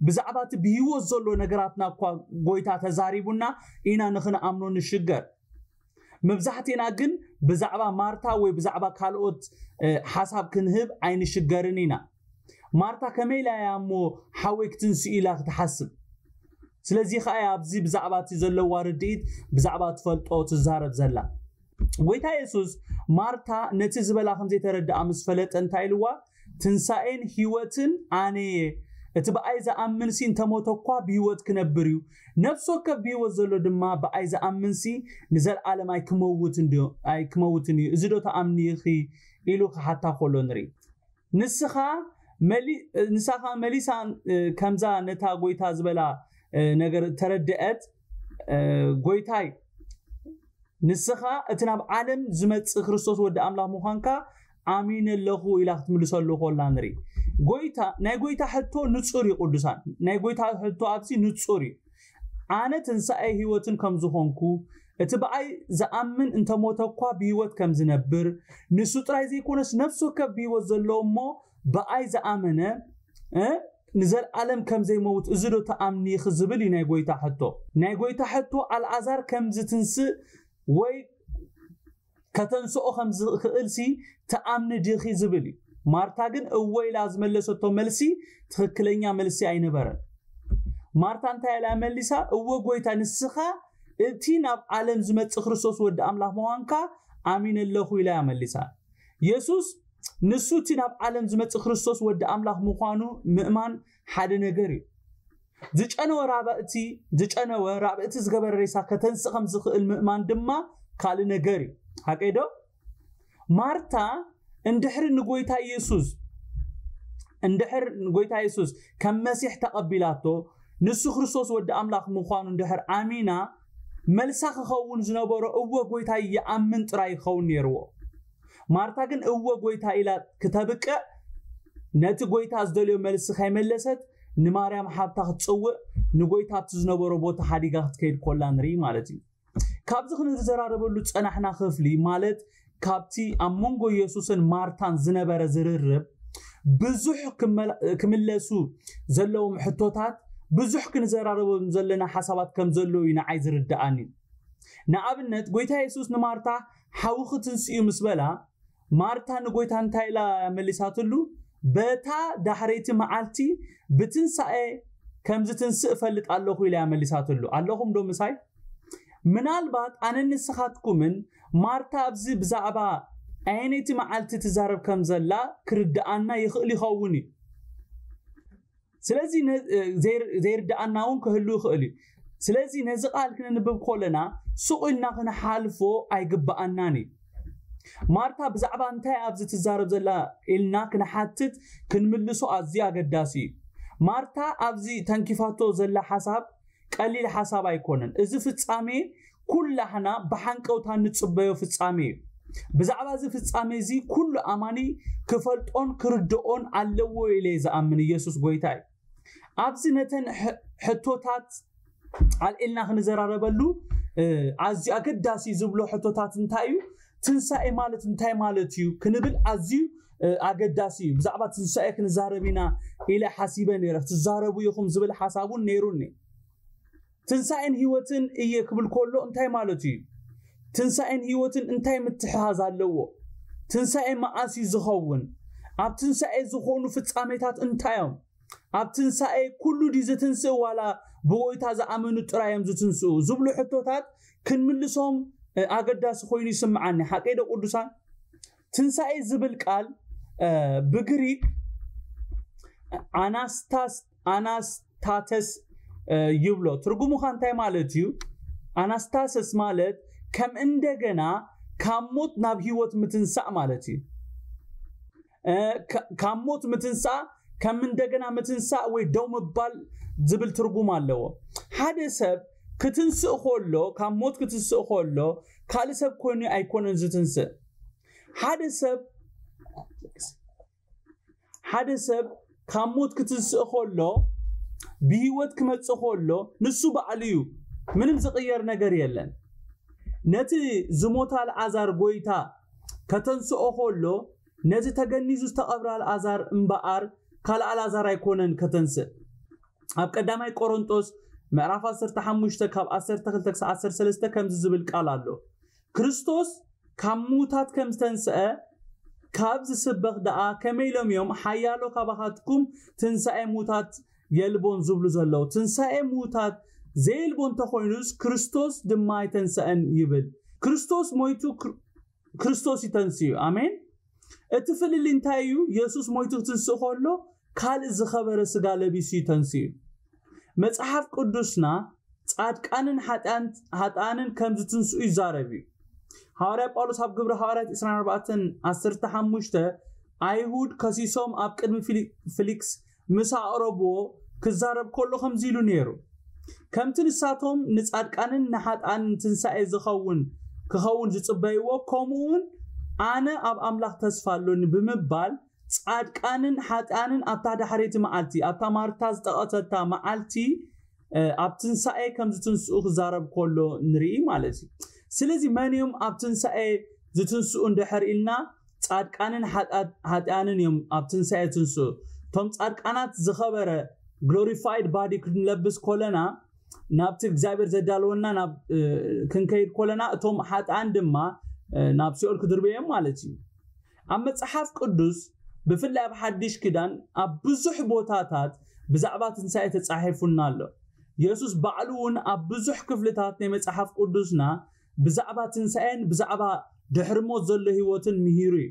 ብዛዕባ እቲ ብህይወት ዘሎ ነገራትና እኳ ጎይታ ተዛሪቡና ኢና ንኽንኣምኖ ንሽገር። መብዛሕትና ግን ብዛዕባ ማርታ ወይ ብዛዕባ ካልኦት ሓሳብ ክንህብ ኣይንሽገርን ኢና። ማርታ ከመይ ኢላ እያ እሞ ሓወይ ክትንስእ ኢላ ክትሓስብ? ስለዚ ከኣ ኣብዚ ብዛዕባ እቲ ዘለዋ ርድኢት ብዛዕባ ትፈልጦ ትዛረብ ዘላ። ጎይታ የሱስ ማርታ ነቲ ዝበላ ከም ዘይተረድኣ ምስ ፈለጠ እንታይ ኢልዋ? ትንሳኤን ህይወትን ኣነ እየ፣ እቲ ብኣይ ዝኣምንሲ እንተሞተ እኳ ብህይወት ክነብር እዩ፣ ነፍሲ ወከፍ ብህይወት ዘሎ ድማ ብኣይ ዝኣምንሲ ንዘለኣለም ኣይክመውትን ድዩ ኣይክመውትን እዩ፣ እዚ ዶ ተኣምኒ ኢኺ? ኢሉ ክሓታ ከሎ ንርኢ። ንስኻ መሊ- ንሳ ኸኣ መሊሳ ከምዛ ነታ ጎይታ ዝበላ ነገር ተረድአት። ጎይታይ ንስኻ እቲ ናብ ዓለም ዝመጽእ ክርስቶስ ወዲ ኣምላኽ ምዃንካ ኣሚነ ኣለኹ ኢላ ክትምልሰሉ ከላ ንርኢ። ጎይታ ናይ ጎይታ ሕቶ ንጹር እዩ ቅዱሳን፣ ናይ ጎይታ ሕቶ ኣብዚ ንጹር እዩ። ኣነ ትንሳኤ ህይወትን ከም ዝኾንኩ እቲ ብኣይ ዝኣምን እንተሞተ እኳ ብህይወት ከም ዝነብር ንሱ ጥራይ ዘይኮነስ ነፍሲ ወከፍ ብህይወት ዘለዎ እሞ ብኣይ ዝኣመነ ንዘለኣለም ከም ዘይመውት እዚ ዶ ተኣምኒ ኢኺ ዝብል እዩ ናይ ጎይታ ሕቶ። ናይ ጎይታ ሕቶ ኣልኣዛር ከም ዝትንስእ ወይ ከተንስኦ ከም ዝኽእልሲ ተኣምኒ ዲኺ ዝብል እዩ። ማርታ ግን እወ ኢላ ዝመለሰቶ መልሲ ትኽክለኛ መልሲ ኣይነበረን። ማርታ እንታይ ኢላ መሊሳ? እወ ጎይታ፣ ንስኻ እቲ ናብ ዓለም ዝመጽእ ክርስቶስ ወዲ ኣምላኽ ምዃንካ ኣሚነ ኣለኹ ኢላ እያ መሊሳ። የሱስ ንሱ እቲ ናብ ዓለም ዝመጽእ ክርስቶስ ወዲ ኣምላኽ ምዃኑ ምእማን ሓደ ነገር እዩ። ዝጨነወ ራብእቲ ዝጨነወ ራብእቲ ዝገበረ ሬሳ ከተንስእ ከም ዝኽእል ምእማን ድማ ካልእ ነገር እዩ። ሓቀይ ዶ? ማርታ እንድሕሪ ንጎይታ ኢየሱስ እንድሕር ንጎይታ ኢየሱስ ከም መሲሕ ተቐቢላቶ፣ ንሱ ክርስቶስ ወዲ ኣምላኽ ምዃኑ እንድሕር ኣሚና፣ መልሳ ክኸውን ዝነበሮ እወ ጎይታ ይኣምን ጥራይ ይኸውን ነይርዎ። ማርታ ግን እወ ጎይታ ኢላ ክተብቅዕ ነቲ ጎይታ ዝደልዮ መልሲ ከይመለሰት ንማርያም ሓብታ ክትጽውዕ ንጎይታ ኣብቲ ዝነበሮ ቦታ ሓዲጋ ክትከይድ ኮላ ንርኢ ማለት እዩ። ካብዚ ክንዘራረበሉ ዝጸናሕና ክፍሊ ማለት ካብቲ ኣብ መንጎ ኢየሱስን ማርታን ዝነበረ ዝርርብ ብዙሕ ክምለሱ ዘለዎም ሕቶታት ብዙሕ ክንዘራረቦም ዘለና ሓሳባት ከም ዘለዉ እዩ ንዓይ ዝርድኣኒ። ንኣብነት ጎይታ የሱስ ንማርታ ሓዊ ክትንስኡ ምስ በላ ማርታ ንጎይታ እንታይ ኢላ መሊሳትሉ? በታ ዳሕረይቲ መዓልቲ ብትንሳኤ ከም ዝትንስእ እፈልጥ ኣለኹ ኢላ እያ መሊሳትሉ። ኣለኹም ዶ ምሳይ? ምናልባት ኣነን ንስኻትኩምን ማርታ ኣብዚ ብዛዕባ ኣየነይቲ መዓልቲ ትዛረብ ከም ዘላ ክርድኣና ይኽእል ይኸውን እዩ። ስለዚ ዘይርድኣና እውን ክህሉ ይኽእል እዩ። ስለዚ ነዚ ቃል ክነንብብ ከለና ስቕ ኢልና ክንሓልፎ ኣይግብኣናን እዩ። ማርታ ብዛዕባ እንታይ ኣብዚ ትዛረብ ዘላ ኢልና ክንሓትት ክንምልሶ ኣዝዩ ኣገዳሲ እዩ። ማርታ ኣብዚ ተንኪፋቶ ዘላ ሓሳብ ቀሊል ሓሳብ ኣይኮነን። እዚ ፍጻሜ ኩላህና ብሓንቀውታ ንጽበዮ ፍጻሜ እዩ። ብዛዕባ እዚ ፍጻሜ እዚ ኩሉ ኣማኒ ክፈልጦን ክርድኦን ኣለዎ ኢለ ዝኣምን ኢየሱስ ጎይታ እዩ። ኣብዚ ነተን ሕቶታት ኣልዒልና ክንዘራረበሉ ኣዝዩ ኣገዳሲ ዝብሎ ሕቶታት እንታይ እዩ? ትንሳኤ ማለት እንታይ ማለት እዩ ክንብል ኣዝዩ ኣገዳሲ እዩ። ብዛዕባ ትንሳኤ ክንዛረብ ኢና ኢለ ሓሲበ ነይረ። ክትዛረቡ ኢኹም ዝብል ሓሳብ እውን ነይሩኒ። ትንሳኤን ህይወትን እየ ክብል ከሎ እንታይ ማለት እዩ? ትንሳኤን ህይወትን እንታይ ምትሕሓዝ ኣለዎ? ትንሳኤ መዓስ እዩ ዝኸውን? ኣብ ትንሳኤ ዝኾኑ ፍጻሜታት እንታይ እዮም? ኣብ ትንሳኤ ኩሉ ድዩ ዝትንስእ ዋላ ብጎይታ ዝኣመኑ ጥራይ እዮም ዝትንስኡ? ዝብሉ ሕቶታት ክንምልሶም ኣገዳሲ ኮይኑ ይስምዓኒ። ሓቀይ ዶ ቅዱሳን? ትንሳኤ ዝብል ቃል ብግሪክ ኣናስታስ ኣናስታተስ ይብሎ። ትርጉሙ ኸ እንታይ ማለት እዩ? ኣናስታሰስ ማለት ከም እንደገና ካብ ሞት ናብ ህይወት ምትንሳእ ማለት እዩ። ካብ ሞት ምትንሳእ ከም እንደገና ምትንሳእ ወይ ደው ምባል ዝብል ትርጉም ኣለዎ። ሓደ ሰብ ክትንስእ ከሎ፣ ካብ ሞት ክትንስእ ከሎ፣ ካልእ ሰብ ኮይኑ ኣይኮነን ዝትንስእ። ሓደ ሰብ ሓደ ሰብ ካብ ሞት ክትንስእ ከሎ፣ ብህይወት ክመጽእ ከሎ፣ ንሱ ባዕሉ እዩ። ምንም ዝቕየር ነገር የለን። ነቲ ዝሞት ኣልዓዛር ጎይታ ከተንስኦ ከሎ፣ ነቲ ተገኒዙ ዝተቐብረ ኣልዓዛር እምበኣር ካልእ ኣልዓዛር ኣይኮነን ከተንስእ። ኣብ ቀዳማይ ቆሮንጦስ ምዕራፍ ዓሰርተ ሓሙሽተ ካብ ዓሰርተ ክልተ ክሳብ ዓሰርተ ሰለስተ ከምዚ ዝብል ቃል ኣሎ። ክርስቶስ ካብ ምዉታት ከም ዝተንስአ ካብ ዝስበኽ ደኣ ከመይ ኢሎም እዮም ሓያሎ ካባኻትኩም ትንሳኤ ምዉታት የልቦን ዝብሉ ዘለዉ? ትንሳኤ ምዉታት ዘየልቦ እንተኾይኑስ ክርስቶስ ድማ ኣይተንስአን ይብል። ክርስቶስ ሞይቱ፣ ክርስቶስ ይተንስዩ። ኣሜን። እቲ ፍልልይ እንታይ እዩ? የሱስ ሞይቱ ክትንስእ ከሎ ካልእ ዝኸበረ ስጋ ለቢሱ እዩ ተንስኡ። መጽሓፍ ቅዱስና ጻድቃንን ሓጥኣንን ከም ዝትንስኡ ይዛረብ እዩ። ሃዋርያ ጳውሎስ ኣብ ግብሪ ሃዋርያት ዕስራን ኣርባዕተን ዓሰርተ ሓሙሽተ ኣይሁድ ከሲሶም ኣብ ቅድሚ ፊሊ- ፊሊክስ ምስ ኣቕረብዎ ክዛረብ ከሎ ከምዚ ኢሉ ነይሩ። ከምቲ ንሳቶም ንጻድቃንን ንሓጥኣንን ትንሳኤ ዝኸውን ክኸውን ዝጽበይዎ፣ ከምኡ እውን ኣነ ኣብ ኣምላኽ ተስፋ ኣሎኒ ብምባል ጻድቃንን ሓጥኣንን ኣብታ ዳሕረይቲ መዓልቲ፣ ኣብታ ማርታ ዝጠቐሰታ መዓልቲ ኣብ ትንሳኤ ከም ዝትንስኡ ክዛረብ ከሎ ንርኢ ማለት እዩ። ስለዚ መን እዮም ኣብ ትንሳኤ ዝትንስኡ እንድሕር ኢልና፣ ጻድቃንን ሓጢኣንን እዮም ኣብ ትንሳኤ ዝትንስኡ። እቶም ጻድቃናት ዝኸበረ ግሎሪፋይድ ባዲ ክንለብስ ኮለና፣ ናብቲ እግዚኣብሔር ዘዳለወና ናብ ክንከይድ ኮለና፣ እቶም ሓጥኣን ድማ ናብ ሲኦል ክድርበዮም ማለት እዩ። ኣብ መጽሓፍ ቅዱስ ብፍላይ ኣብ ሓድሽ ኪዳን ኣብ ብዙሕ ቦታታት ብዛዕባ ትንሳኤ ተጻሒፉና ኣሎ። የሱስ ባዕሉ እውን ኣብ ብዙሕ ክፍልታት ናይ መጽሓፍ ቅዱስና ብዛዕባ ትንሳኤን ብዛዕባ ድሕሪ ሞት ዘሎ ህይወትን ምሂሩ እዩ።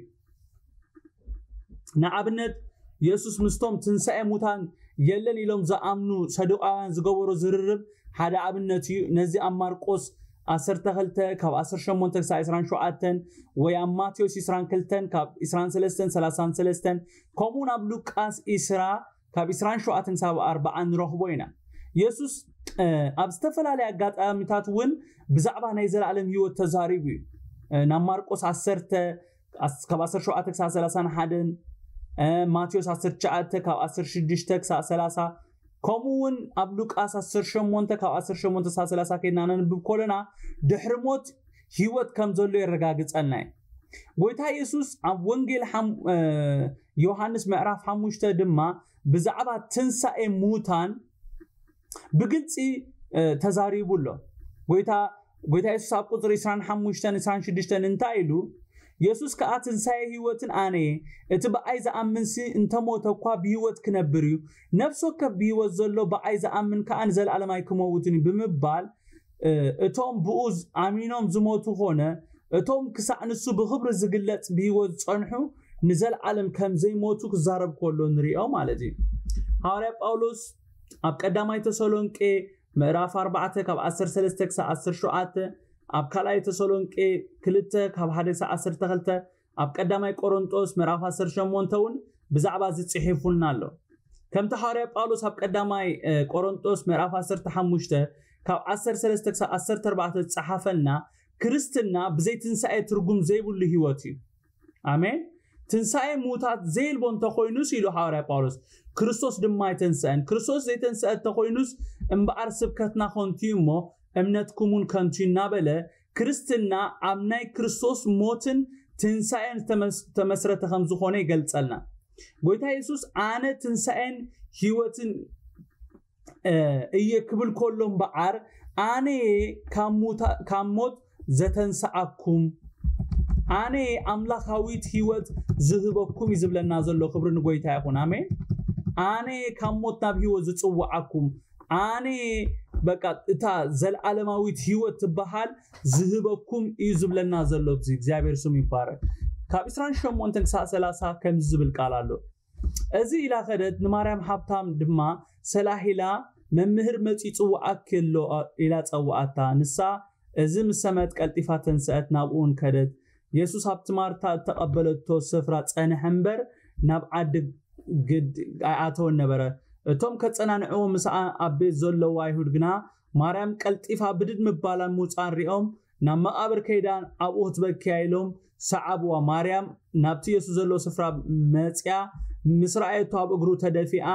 ንኣብነት የሱስ ምስቶም ትንሳኤ ሙታን የለን ኢሎም ዝኣምኑ ሰዱቃውያን ዝገበሮ ዝርርብ ሓደ ኣብነት እዩ። ነዚ ኣብ ማርቆስ ዓሰርተ ክልተ ካብ ዓሰርተ ሸሞንተ ክሳብ ዕስራን ሸውዓተን ወይ ኣብ ማቴዎስ ዕስራን ክልተን ካብ ዕስራን ሰለስተን ሰላሳን ሰለስተን ከምኡውን ኣብ ሉቃስ ዕስራ ካብ ዕስራን ሸውዓተን ክሳብ ኣርባዓን ንረኽቦ ኢና። የሱስ ኣብ ዝተፈላለየ ኣጋጣሚታት እውን ብዛዕባ ናይ ዘለኣለም ህይወት ተዛሪቡ እዩ። ናብ ማርቆስ ዓሰርተ ካብ ዓሰርተ ሸውዓተ ክሳብ ሰላሳን ሓደን፣ ማቴዎስ ዓሰርተ ትሽዓተ ካብ ዓሰርተ ሽዱሽተ ክሳብ ሰላሳ፣ ከምኡ እውን ኣብ ሉቃስ ዓሰርተ ሸሞንተ ካብ ዓሰርተ ሸሞንተ ክሳብ ሰላሳ ከይድና ነንብብ ከለና ድሕሪ ሞት ህይወት ከም ዘሎ የረጋግጸልና እዩ። ጎይታ የሱስ ኣብ ወንጌል ዮሃንስ ምዕራፍ ሓሙሽተ ድማ ብዛዕባ ትንሳኤ ሙታን ብግልጺ ተዛሪቡ ኣሎ። ጎይታ ጎይታ የሱስ ኣብ ቁጽሪ ዕስራን ሓሙሽተን ዕስራን ሽዱሽተን እንታይ ኢሉ? የሱስ ከኣ ትንሳኤ ህይወትን ኣነ እየ፣ እቲ ብኣይ ዝኣምንሲ እንተሞተ እኳ ብህይወት ክነብር እዩ። ነፍሲ ወከፍ ብህይወት ዘሎ ብኣይ ዝኣምን ከኣ ንዘለኣለም ኣይክመውትን እዩ ብምባል እቶም ብኡ ኣሚኖም ዝሞቱ ኾነ እቶም ክሳዕ ንሱ ብኽብሪ ዝግለጽ ብህይወት ዝጸንሑ ንዘለኣለም ከም ዘይሞቱ ክዛረብ ከሎ ንሪኦ ማለት እዩ። ሃዋርያ ጳውሎስ ኣብ ቀዳማይ ተሰሎንቄ ምዕራፍ ኣርባዕተ ካብ ዓሰርተ ሰለስተ ክሳብ ዓሰርተ ሸውዓተ፣ ኣብ ካልኣይ ተሰሎንቄ ክልተ ካብ ሓደ ክሳብ ዓሰርተ ክልተ፣ ኣብ ቀዳማይ ቆሮንጦስ ምዕራፍ ዓሰርተ ሸሞንተ እውን ብዛዕባ እዚ ጽሒፉልና ኣሎ። ከምቲ ሃዋርያ ጳውሎስ ኣብ ቀዳማይ ቆሮንጦስ ምዕራፍ ዓሰርተ ሓሙሽተ ካብ ዓሰርተ ሰለስተ ክሳብ ዓሰርተ ኣርባዕተ ዝጸሓፈልና፣ ክርስትና ብዘይ ትንሳኤ ትርጉም ዘይብሉ ህይወት እዩ። ኣሜን። ትንሳኤ ምዉታት ዘየልቦ እንተኾይኑስ ኢሉ ሃዋርያ ጳውሎስ፣ ክርስቶስ ድማ ኣይተንስአን። ክርስቶስ ዘይተንስአ እንተኾይኑስ እምበኣር ስብከትና ከንቱ እዩ እሞ እምነትኩም እውን ከንቱ እዩ እናበለ፣ ክርስትና ኣብ ናይ ክርስቶስ ሞትን ትንሳኤን ዝተመስረተ ከም ዝኾነ ይገልጸልና። ጎይታ የሱስ ኣነ ትንሳኤን ህይወትን እየ ክብል ከሎ እምበኣር ኣነ ካብ ሞት ዘተንስኣኩም ኣነ ኣምላኻዊት ህይወት ዝህበኩም እዩ ዝብለና ዘሎ። ክብሪ ንጎይታ ይኹን። ኣሜን። ኣነ ካብ ሞት ናብ ህይወት ዝጽውዓኩም ኣነ በቃ እታ ዘልዓለማዊት ህይወት ትበሃል ዝህበኩም እዩ ዝብለና ዘሎ። እዚ እግዚኣብሔር ስም ይባረክ። ካብ ዕስራን ሸሞንተን ክሳብ ሰላሳ ከምዚ ዝብል ቃል ኣሎ። እዚ ኢላ ከደት ንማርያም ሃብታም ድማ ሰላሂላ መምህር መጺ ጽውዓኪ ኣሎ ኢላ ጸውዓታ። ንሳ እዚ ምስ ሰምዐት ቀልጢፋ ተንስአት ናብኡን ከደት። የሱስ ኣብቲ ማርታ እተቐበለቶ ስፍራ ጸንሐ እምበር ናብ ዓዲ ግድ ኣይኣተወን ነበረ። እቶም ከጸናንዕዎ ምስኣ ኣብ ቤት ዘለዉ ኣይሁድ ግና ማርያም ቀልጢፋ ብድድ ምባላን ምውጻእን ሪኦም ናብ መቓብር ከይዳ ኣብኡ ክትበኪያ ኢሎም ሰዓብዋ። ማርያም ናብቲ የሱስ ዘለዎ ስፍራ መጽያ ምስ ረኣየቶ ኣብ እግሩ ተደፊኣ፣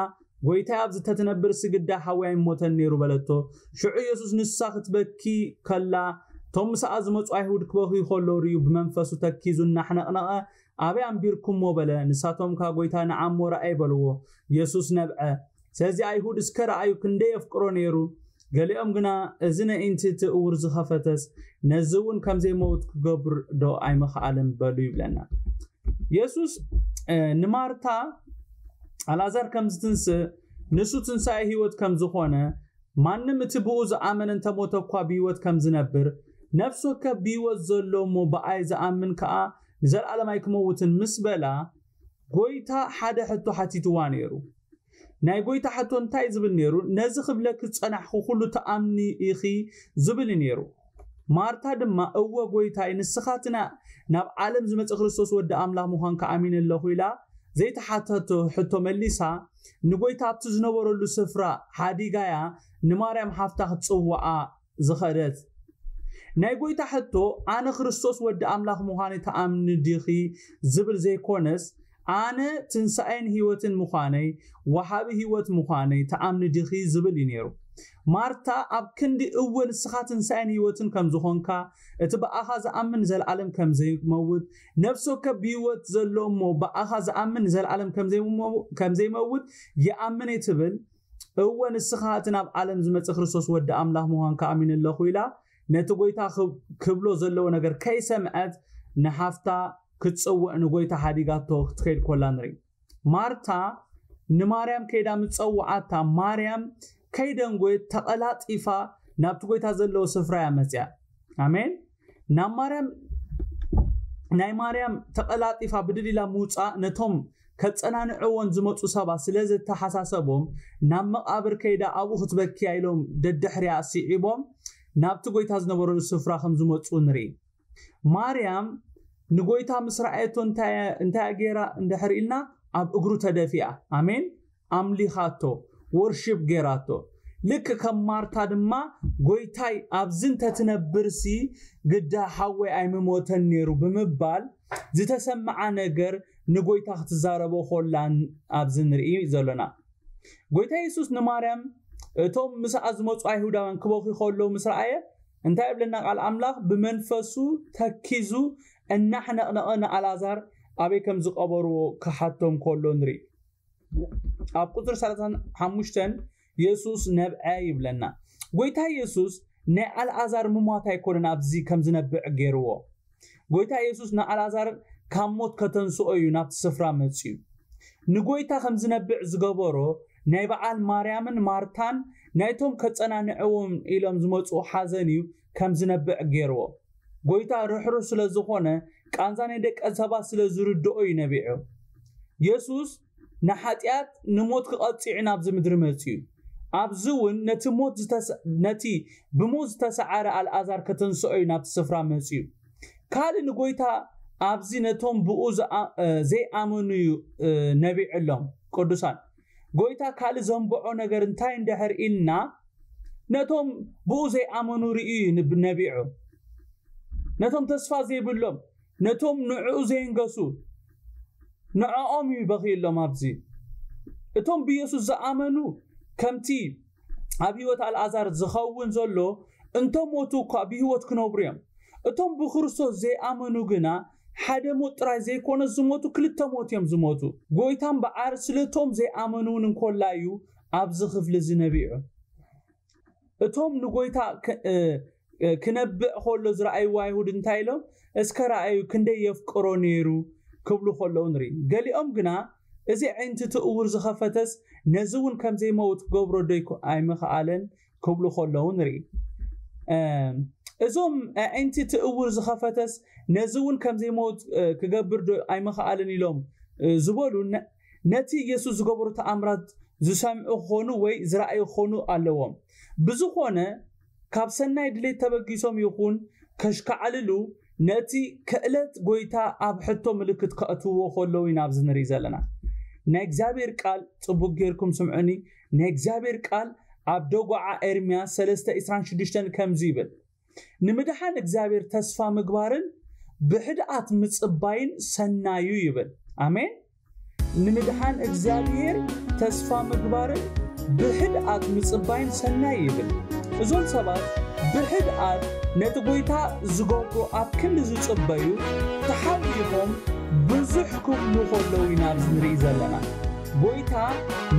"ጎይታይ፣ ኣብዚ ተትነብር ስግዳ ሓወይ ኣይሞተን ነይሩ" በለቶ። ሽዑ የሱስ ንሳ ክትበኪ ከላ እቶም ምስኣ ዝመጹ ኣይሁድ ክበኽዩ ከለዉ ርእዩ ብመንፈሱ ተኪዙ እናሕነቕነቐ፣ "ኣበይ ኣንቢርኩሞ?" በለ። ንሳቶም ከኣ "ጎይታ ንዓሞ ረኣየ" በልዎ። የሱስ ነብዐ። ስለዚ ኣይሁድ እስከ ረኣዩ ክንደይ የፍቅሮ ነይሩ። ገሊኦም ግና "እዚ ነኢንቲ እቲ እውር ዝኸፈተስ ነዚ እውን ከም ዘይመውት ክገብር ዶ ኣይምኽኣልን?" በሉ ይብለና። የሱስ ንማርታ ኣልኣዛር ከም ዝትንስእ ንሱ ትንሳኤ ህይወት ከም ዝኾነ ማንም እቲ ብኡ ዝኣመነ እንተሞተ እኳ ብህይወት ከም ዝነብር ነፍሲ ወከፍ ብህይወት ዘሎ እሞ ብኣይ ዝኣምን ከኣ ንዘለኣለም ኣይክመውትን ምስ በላ ጎይታ ሓደ ሕቶ ሓቲትዋ ነይሩ። ናይ ጎይታ ሕቶ እንታይ ዝብል ነይሩ? "ነዚ ክብለኪ ዝጸናሕኩ ኩሉ ትኣምኒ ኢኺ?" ዝብል እዩ ነይሩ። ማርታ ድማ "እወ ጎይታይ፣ ንስኻትና ናብ ዓለም ዝመጽእ ክርስቶስ ወዲ ኣምላኽ ምዃንካ ኣሚነ ኣለኹ" ኢላ ዘይተሓተቶ ሕቶ መሊሳ ንጎይታ ኣብቲ ዝነበረሉ ስፍራ ሓዲጋያ ንማርያም ሓፍታ ክትጽውዓ ዝኸደት። ናይ ጎይታ ሕቶ "ኣነ ክርስቶስ ወዲ ኣምላኽ ምዃነይ ትኣምኒ ዲኺ?" ዝብል ዘይኮነስ "ኣነ ትንሳኤን ህይወትን ምዃነይ፣ ወሃቢ ህይወት ምዃነይ ትኣምኒ ዲኺ?" ዝብል እዩ ነይሩ። ማርታ ኣብ ክንዲ "እወ ንስኻ ትንሳኤን ህይወትን ከም ዝኾንካ፣ እቲ ብኣኻ ዝኣምን ንዘለኣለም ከም ዘይመውት፣ ነፍሲ ወከፍ ብህይወት ዘሎ እሞ ብኣኻ ዝኣምን ንዘለኣለም ከም ዘይመው- ከም ዘይመውት ይኣምን እየ" ትብል። "እወ ንስኻ እቲ ናብ ዓለም ዝመጽእ ክርስቶስ ወዲ ኣምላኽ ምዃንካ ኣሚነ ኣለኹ" ኢላ ነቲ ጎይታ ክብ- ክብሎ ዘለዎ ነገር ከይሰምዐት ንሓፍታ ክትጽውዕ ንጎይታ ሓዲጋቶ ክትከይድ ኮላ ንርኢ። ማርታ ንማርያም ከይዳ ምጸውዓታ ማርያም ከይደንጎየት ተቐላጢፋ ናብቲ ጎይታ ዘለዎ ስፍራ እያ መጽያ። ኣሜን። ናብ ማርያም ናይ ማርያም ተቐላጢፋ ብድድ ኢላ ምውጻእ ነቶም ከጸናንዕዎን ዝመጹ ሰባት ስለ ዘተሓሳሰቦም ናብ መቓብር ከይዳ ኣብኡ ክትበኪያ ኢሎም ደድሕሪያ ስዒቦም ናብቲ ጎይታ ዝነበረሉ ስፍራ ከም ዝመጹ ንርኢ። ማርያም ንጎይታ ምስ ረኣየቶ እንታይ እንታይ ገይራ እንድሕር ኢልና ኣብ እግሩ ተደፊኣ። ኣሜን። ኣምሊኻቶ፣ ወርሺፕ ገይራቶ። ልክ ከም ማርታ ድማ ጎይታይ ኣብዚ እንተትነብርሲ ግዳ ሓወይ ኣይምሞተን ነይሩ ብምባል ዝተሰምዓ ነገር ንጎይታ ክትዛረቦ ኮላን ኣብዚ ንርኢ ዘሎና። ጎይታ የሱስ ንማርያም እቶም ምስኣ ዝመፁ ኣይሁዳውያን ክበኹ ከለዉ ምስ ረኣየ እንታይ ይብለና ቃል ኣምላኽ? ብመንፈሱ ተኪዙ እናሕነቕነቐ ንኣልኣዛር ኣበይ ከም ዝቐበርዎ ክሓቶም ከሎ ንርኢ። ኣብ ቁፅሪ ሰላሳን ሓሙሽተን የሱስ ነብዐ ይብለና። ጎይታ የሱስ ናይ ኣልኣዛር ምሟት ኣይኮነን ኣብዚ ከም ዝነብዕ ገይርዎ። ጎይታ የሱስ ንኣልኣዛር ካብ ሞት ከተንስኦ እዩ ናብቲ ስፍራ መፅዩ። ንጎይታ ከም ዝነብዕ ዝገበሮ ናይ በዓል ማርያምን ማርታን ናይቶም ከፀናንዕዎም ኢሎም ዝመፁ ሓዘን እዩ ከም ዝነብዕ ገይርዎ። ጎይታ ርሕሩሕ ስለ ዝኾነ ቃንዛ ናይ ደቀ ሰባት ስለ ዝርድኦ እዩ ነቢዑ። የሱስ ንሓጢኣት ንሞት ክቐፅዕ እዩ ናብዚ ምድሪ መፅዩ። ኣብዚ እውን ነቲ ሞት ዝተሰ- ነቲ ብሞት ዝተሰዓረ ኣልኣዛር ከተንስኦ እዩ ናብቲ ስፍራ መፅዩ። ካልእ ንጎይታ ኣብዚ ነቶም ብኡ ዝኣ- እ፣ ዘይኣመኑ እዩ እ፣ ነቢዕሎም። ቅዱሳን ጎይታ ካልእ ዘንብዖ ነገር እንታይ እንድሕር ኢልና ነቶም ብኡ ዘይኣመኑ ርእዩ እዩ ንብ- ነቢዑ። ነቶም ተስፋ ዘይብሎም ነቶም ንዕኡ ዘየንገሱ ንዕኦም እዩ በኺሎም። ኣብዚ እቶም ብየሱስ ዝኣመኑ ከምቲ ኣብ ህይወት ኣልኣዛር ዝኸውን ዘሎ እንተሞቱ እኳ ብህይወት ክነብሩ እዮም። እቶም ብክርስቶስ ዘይኣመኑ ግና ሓደ ሞት ጥራይ ዘይኮነ ዝሞቱ ክልተ ሞት እዮም ዝሞቱ። ጎይታ እምበኣር ስለቶም ዘይኣመኑ እውን እንኮላ እዩ ኣብዚ ክፍሊ እዚ ነቢዑ። እቶም ንጎይታ ክ- እ- እ- ክነብዕ ከሎ ዝረኣይዎ ኣይሁድ እንታይ ኢሎም? እስከ ረኣዩ ክንደይ የፍቅሮ ነይሩ ክብሉ ከለዉ ንርኢ። ገሊኦም ግና እዚ ዕንትቲ እውር ዝኸፈተስ ነዚ እውን ከም ዘይመውት ክገብሮ ዶ ኣይኮ- ኣይምኽኣለን ክብሉ ከለዉ ንርኢ። እም፣ እዞም ኣዒንቲ እቲ እውር ዝኸፈተስ ነዚ እውን ከም ዘይመውት እ፣ ክገብር ዶ ኣይምኽኣልን ኢሎም እ፣ ዝበሉ ነ- ነቲ የሱስ ዝገበሩ ተኣምራት ዝሰምዑ ክኾኑ ወይ ዝረኣዩ ክኾኑ ኣለዎም። ብዝኾነ ካብ ሰናይ ድሌት ተበጊሶም ይኹን ከሽካዕልሉ ነቲ ክእለት ጎይታ ኣብ ሕቶ ምልክት ከእትዎ ከለዉ ኢና ኣብዚ ንርኢ ዘለና። ናይ እግዚኣብሔር ቃል፣ ጽቡቅ ጌርኩም ስምዑኒ፣ ናይ እግዚኣብሔር ቃል ኣብ ደጓዓ ኤርምያስ ሰለስተ ዕስራን ሽዱሽተን ከምዚ ይብል፣ ንምድሓን እግዚኣብሔር ተስፋ ምግባርን ብሕድኣት ምጽባይን ሰናዩ ይብል። ኣሜን። ንምድሓን እግዚኣብሔር ተስፋ ምግባርን ብሕድኣት ምጽባይን ሰናይ ይብል። እዞም ሰባት ብሕድኣት ነቲ ጎይታ ዝገብሩ ኣብ ክንዲ ዝጽበዩ ተሓቢኾም ብዙሕ ክብሉ ከለዉ ኢና ኣብዚ ንርኢ ዘለና። ጎይታ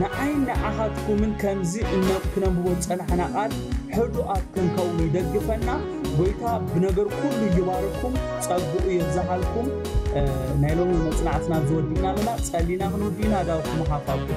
ንዓይን ንዓኻትኩምን ከምዚ እነ-፣ ክነንብቦ ዝጸናሕና ቃል ሕዱኣት ክንከውን ይደግፈና። ጎይታ ብነገር ኩሉ ይባርኩም፣ ጸግኡ የብዝሓልኩም። እ፣ ናይ ሎሚ መጽናዕትና ኣብዚ ወዲእና ኣለና። ጸሊና ክንወዲ ኢና፣ ኣእዳውኩም ሓፍ ኣብሉ።